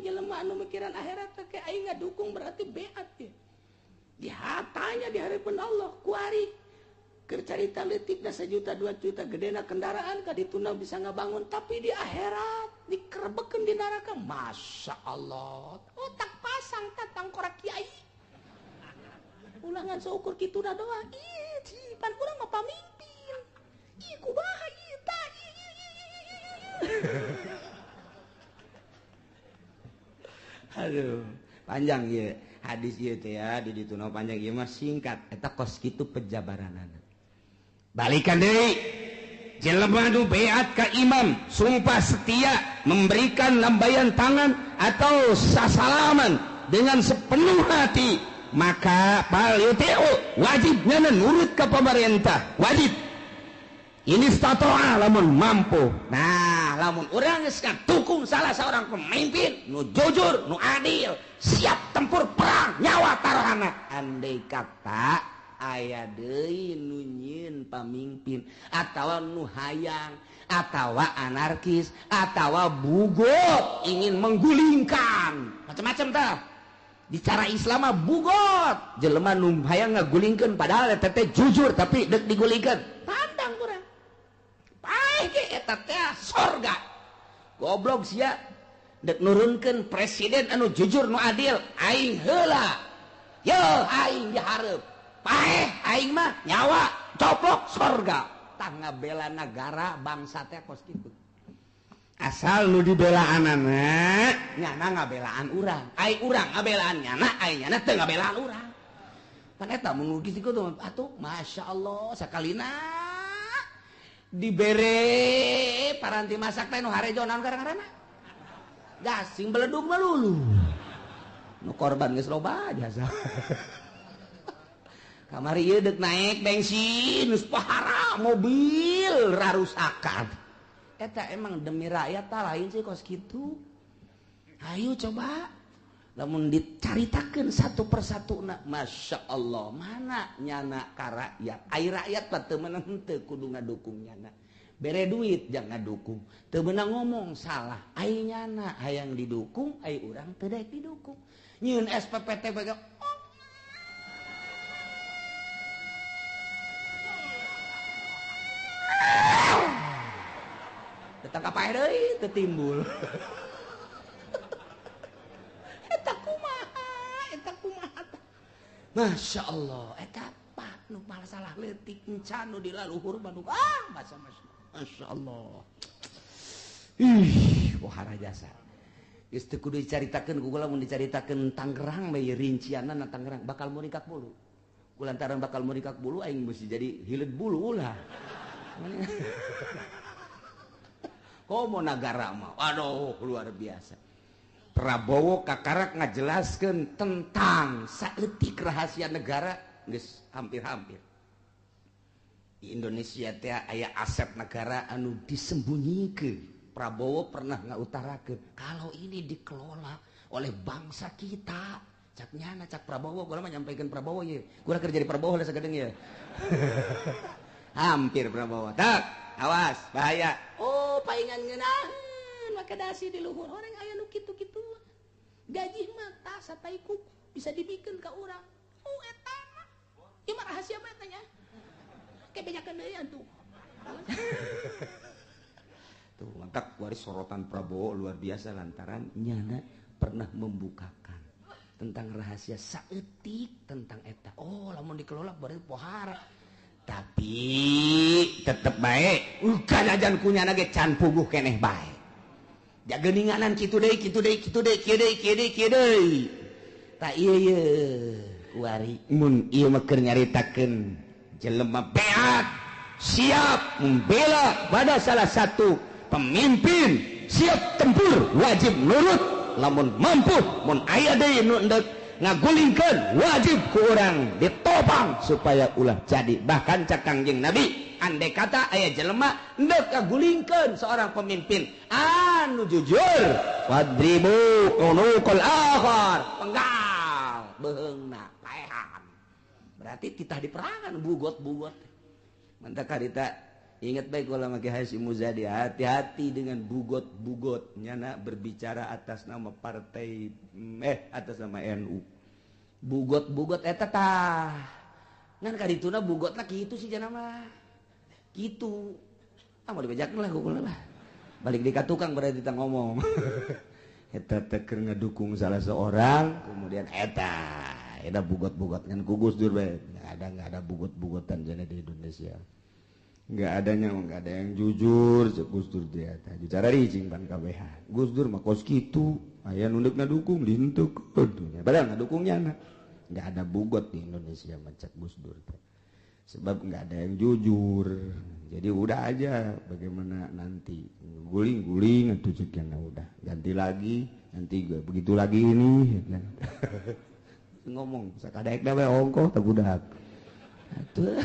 jelema anu mikiran akhirat teh aing ngadukung berarti beat ya. Dihatanya di hadapan Allah kuari keur carita leutikna 1 juta 2 juta gedena kendaraan ka dituna bisa ngabangun tapi di akhirat dikerebekeun di neraka. Masya Allah, otak pasang tatang korak kiai. Ulangan seukur kituna doang. Ih, pan urang mah pamimpin. Ih, kumaha ieu tah. Aduh, panjang ieu hadis ieu teh ya, di ditu panjang ieu mah singkat. Eta kos kitu pejabaranana. Balikan deui. Jelema nu beat ka imam, sumpah setia, memberikan lambaian tangan atau sasalaman dengan sepenuh hati, maka pal-yutiu wajibnya nurut ke pemerintah, wajib. Ini statoa lamun mampu. Nah, lamun urang geus ngatukung salah seorang pemimpin nu jujur, nu adil, siap tempur perang nyawa taruhana. Andai kata aya deui nu nyieun pamimpin atawa nu hayang atawa anarkis atawa bugot ingin menggulingkan macam-macam tah. Di cara Islam mah bugot jelema nu hayang ngagulingkeun padahal eta teh jujur tapi deuk digulingkeun. Pandang urang. Paeh ge eta teh sorga. Goblok sia deuk nurunkeun presiden anu jujur nu adil, aing heula. Yo aing dihareup. Paeh aing mah nyawa coplok sorga. Tah ngabela nagara bangsa teh kos kitu. Asal nu dibelaanana nyana ngabelaan urang, ai urang ngabelaan nyana, ai nyana teu ngabelaan urang. Pan eta mun geus kitu atuh masyaallah sakalina dibere paranti masak teh nu harejo naon ngaranna? Gasing beledug mah lulu. Nu korban geus loba jasa. Kamari ieu deuk naik bensin geus pahara mobil rarusakan. Eta emang demi rakyat tak lain sih kos gitu. Ayo coba lamun dicaritakeun satu persatu na, Masya Allah, mana nyana ka rakyat. Ai rakyat mah teu meunang henteu kudu ngadukung nyana. Bere duit jangan ngadukung, teu meunang ngomong salah. Ai nyana hayang didukung, ai urang teu daek didukung. Nyieun SPPT bae tetangga paeh deui teu timbul. Eta kumaha, eta kumaha. Masya Allah, eta apa nu masalah leutik encan nu di laluhur mah nu ah masa Masya Allah. Ih, wahara jasa. Geus teu kudu dicaritakeun ku kula mun dicaritakeun Tangerang bae rincianna na Tangerang bakal muringkak bulu. Kulantaran bakal muringkak bulu aing mesti jadi hileud bulu ulah. Komo nagara mah, aduh luar biasa. Prabowo kakarak ngajelaskeun tentang saeutik rahasia negara geus hampir-hampir. Di Indonesia teh aya aset negara anu disembunyikan. Prabowo pernah ngautarakeun kalau ini dikelola oleh bangsa kita. Cak nyana cak Prabowo, gua mah nyampaikan Prabowo ye. Gua keur jadi Prabowo lah sagedeung ye. Hampir Prabowo. Tak, awas bahaya. Oh, paingan ngeunaheun make dasi di luhur orang aya nu kitu-kitu. Gaji mah tah satai kuku bisa dibikeun ka urang. Oh eta mah. Ieu mah rahasia mah eta nya. Ke bejakeun deui atuh. Tuh, mantap waris sorotan Prabowo luar biasa lantaran nyana pernah membukakan tentang rahasia saeutik tentang eta. Oh, lamun dikelola berarti pohara. Tapi tetep bae kanajan kunyana ge can puguh keneh bae. Jageninganan kitu deui kitu deui kitu deui kieu deui kieu deui kieu deui. Ta ieu ye kuari mun ieu mah keur nyaritakeun jelema beat siap membela pada salah satu pemimpin, siap tempur wajib nurut lamun mampu mun aya deui nu endek ngagulingkeun wajib ku urang ditopang supaya ulah jadi. Bahkan cak Kangjeng Nabi andai kata aya jelema endek ngagulingkeun seorang pemimpin anu jujur, wadribu unuqal akhar, penggal beheungna paehan. Berarti kita di perangan bugot-bugot. Mantap karita ingat baik kalau make Hasyim Muzadi, hati-hati dengan bugot-bugot nyana berbicara atas nama partai atas nama NU. Bugot-bugot eta tah. Ngan kadituna bugotna kitu sih jana mah. Kitu. Ah mau dibejakeun lah ku lah. Balik di ka tukang berarti kita ngomong. Eta teh keur ngedukung salah seorang, kemudian eta eta bugot-bugot ngan ku Gus Dur bae. Enggak ada bugot-bugotan jana di Indonesia. Nggak adanya, nggak ada yang jujur, Gus Dur dia bicara ricing pan KBH. Gus Dur mah kos kitu, aya nu deuk ngadukung dihentuk, padahal ngadukungnya na. Nggak ada bugot di Indonesia macak Gus Dur teh. Sebab nggak ada yang jujur. Jadi udah aja bagaimana nanti guling-guling atuh ceukna udah ganti lagi, nanti gue begitu lagi ini. Ngomong sakadaek da we ongkoh teh budak. Atuh.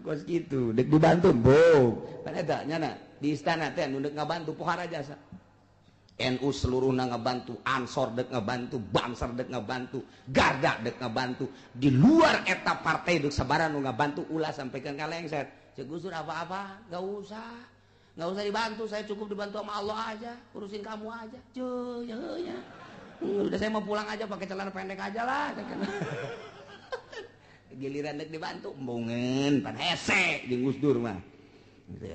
Kos gitu, dek dibantu, bo. Pan eta nyana di istana teh nu dek ngabantu pohara jasa. NU seluruhna ngabantu, Ansor dek ngabantu, Banser dek ngabantu, Garda dek ngabantu. Di luar eta partai dek sabaraha nu ngabantu ulah sampaikan ka lengser. Ceuk Gus Dur apa-apa, enggak usah. Enggak usah dibantu, saya cukup dibantu sama Allah aja, urusin kamu aja. Cuy, ya. Udah saya mau pulang aja pakai celana pendek aja lah. Giliran dek dibantu embungeun pan hese jeung Gus Dur mah.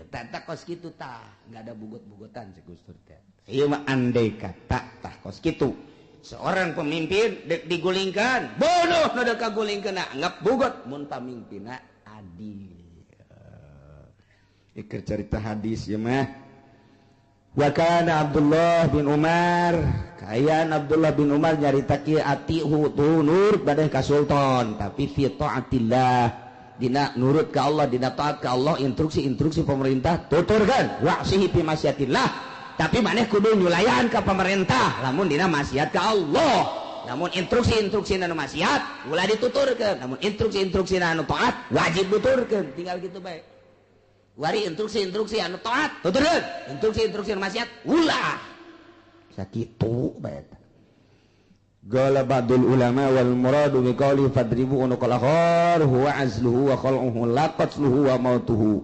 Tata kos kitu tah, enggak ada bugot-bugotan si Gus Dur teh. Ieu mah andai kata tah kos kitu. Seorang pemimpin dek digulingkan, bunuh nu dek kagulingkeun anggap bugot mun pamimpinna adil. Ieu carita hadis ieu mah. Wa kana Abdullah bin Umar, kayan Abdullah bin Umar nyarita kieu atihu tunur badai ka sultan, tapi fi taatillah, dina nurut ka Allah, dina taat ka Allah, instruksi-instruksi pemerintah tuturkeun, wa'sihi fi masyatillah, tapi maneh kudu nyulayan ka pemerintah lamun dina maksiat ka Allah. Namun instruksi-instruksi anu maksiat ulah dituturkeun, namun instruksi-instruksi anu taat wajib tuturkeun, tinggal gitu bae. Wari instruksi-instruksi anu taat tuturkeun, instruksi-instruksi anu maksiat ulah. Sakitu bae. Qala ba'dul ulama wal muradu bi qawli fadribu unuqal akhar huwa azluhu wa khal'uhu la qatluhu wa mautuhu.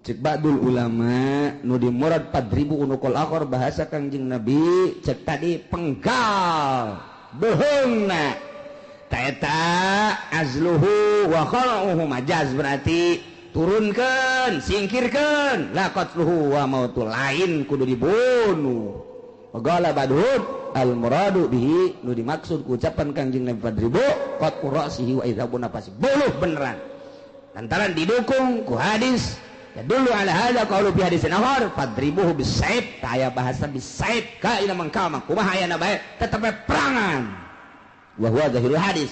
Cek ba'dul ulama nu dimurad fadribu unuqal akhar bahasa Kangjeng Nabi cek tadi penggal beuheungna ta eta azluhu wa khal'uhu majaz berarti turunkeun singkirkeun la qatluhu wa mautu lain kudu dibunuh. Qala ba'dhum al muradu bihi nu dimaksud ku ucapan Kangjeng Nabi fadribu qat'u ra'sihi wa idhabu nafasi buluh beneran lantaran didukung ku hadis ya dulu ala hadza qaulu fi hadisin akhar fadribuhu bisaib aya bahasa bisaib ka ila mangkama kumaha ayana bae tetep perangan wa huwa zahirul hadis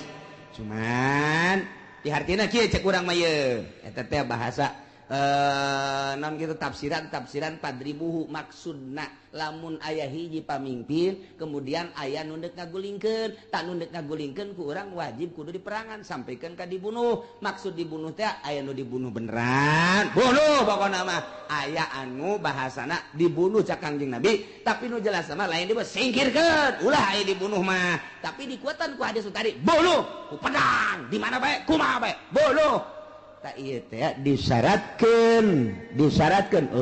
cuman dihartina kieu cek urang mah ieu eta teh bahasa non gitu tafsiran fadribuhu maksudna lamun aya hiji pamimpin kemudian aya nu deuk ngagulingkeun tak nu deuk ngagulingkeun ku urang wajib kudu diperangan sampaikan ka dibunuh maksud dibunuh teh aya nu dibunuh beneran bunuh pokona mah aya anu bahasana dibunuh cak Kangjeng Nabi tapi nu jelas mah lain dibunuh singkirkeun ulah aya dibunuh mah tapi dikuatan ku hadis tadi bunuh ku pedang di mana bae kumaha bae bunuh disyaratkan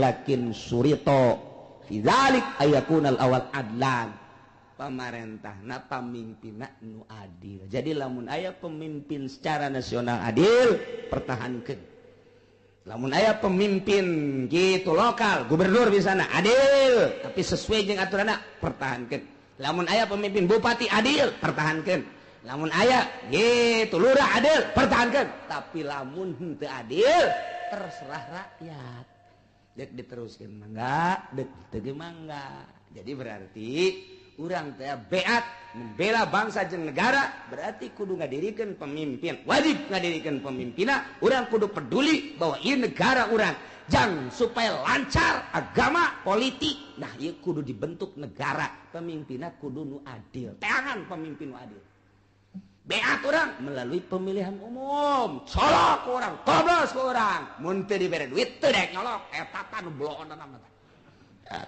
lakin surito fidzalik ayakunal awal adlan pamarentahna pamimpinna nu adil. Jadi lamun aya pemimpin secara nasional adil pertahankeun, lamun aya pemimpin gitu lokal gubernur misalna adil tapi sesuai jeung aturanna pertahankeun, lamun aya pemimpin bupati adil pertahankeun, lamun aya gitu lurah adil pertahankan, tapi lamun henteu adil terserah rakyat dek diteruskeun mangga dek teu mangga. Jadi berarti urang teh beat membela bangsa jeung negara berarti kudu ngadirikeun pemimpin, wajib ngadirikeun pemimpinna, urang kudu peduli bahwa ieu negara urang jang supaya lancar agama politik. Nah ieu kudu dibentuk negara pemimpinna kudu nu adil, teangan pemimpin nu adil. Beat orang melalui pemilihan umum, colok orang, toblos ke orang, mun teu dibere duit teu daek nyolok, eta tah nu bloon mah tah.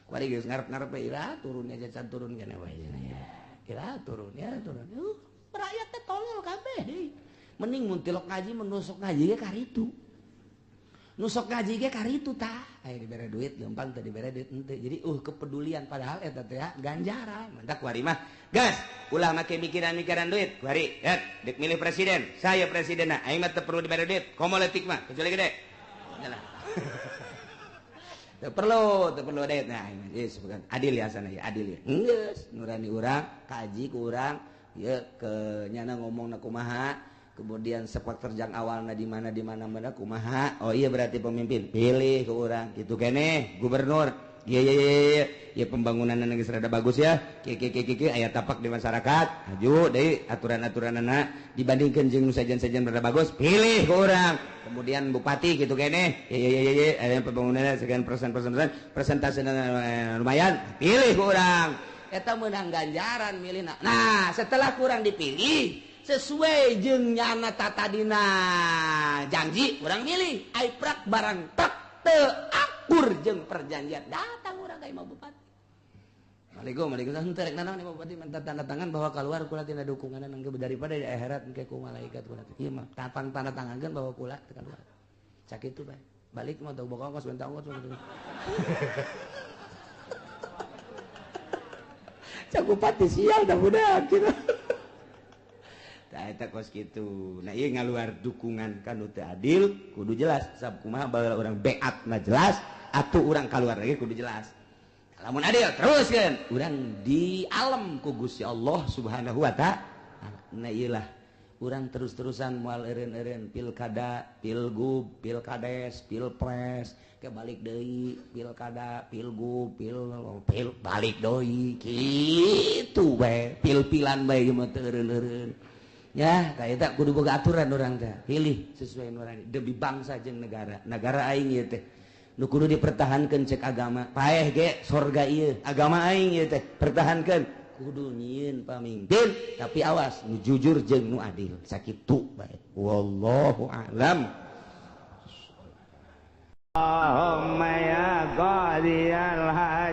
Kuari geus ngarep-ngarep we ira turun aja can turun kana wae ya. Ira turun ya turun. Rakyat teh tolol kabeh deui. Mending mun tilok ngaji menusuk ngaji ge karitu. Nusok ngaji ge karitu tah. Aya dibere duit gampang teu dibere duit henteu. Jadi kepedulian padahal eta teh ganjaran. Mantak kuari mah gas ulah make mikiran-mikiran duit. Kuari ya dek milih presiden, saya presidenna aing mah teu perlu dibere duit. Komo leutik mah kecuali gede. Jalan. Teu perlu duit. Nah, geus bukan adil ya sana ya, adil ya. Geus nurani urang, kaji ku urang, ieu ke nyana ngomongna kumaha. Kemudian sepak terjang awalna di mana mana kumaha. Oh iya berarti pemimpin pilih ke orang gitu kene gubernur iya iya iya ya pembangunan geus rada bagus ya kieu kieu kieu kieu aya tapak di masyarakat maju deui aturan-aturanna dibandingkeun jeung nu sajen-sajen rada bagus pilih ke orang. Kemudian bupati gitu kene iya iya iya aya pembangunan sekian persen persentase lumayan pilih ke orang eta meunang ganjaran milihna. Nah setelah kurang dipilih sesuai jeung nyana tatadina janji urang milih ai prak barang tek teu akur jeung perjanjian datang urang ka imah bupati. Waalaikumsalam waalaikumsalam henteu rek nanaon imah bupati minta tanda tangan bahwa keluar kula tina dukunganna engke daripada di akhirat engke ku malaikat kula ieu mah tapang tanda tangankeun bahwa kula teu keluar. Sakitu bae balik mah teu boga ongkos bentang ongkos. Cak bupati sial dah budak kitu. Eta kos kitu. Nah ieu ngaluar dukungan kanu teu adil kudu jelas sab kumaha baheula urang beatna jelas atuh urang kaluar lagi kudu jelas. Lamun adil teruskeun urang di alam ku Gusti Allah Subhanahu wa taala. Nah ieu lah urang terus-terusan moal eureun-eureun pilkada, pilgub, pilkades, pilpres, ke balik deui pilkada, pilgub, pil balik deui kitu bae pil-pilan bae ieu mah teu eureun-eureun. Ya, kayak kudu boga aturan orang teh. Pilih sesuai nurani demi bangsa jeung negara. Negara aing ieu teh nu kudu dipertahankeun cek agama. Paeh ge sorga ieu, agama aing ieu teh pertahankeun. Kudu nyieun pamimpin, tapi awas nu jujur jeung nu adil. Sakitu bae. Wallahu a'lam. Allahumma ya qadiyal hajat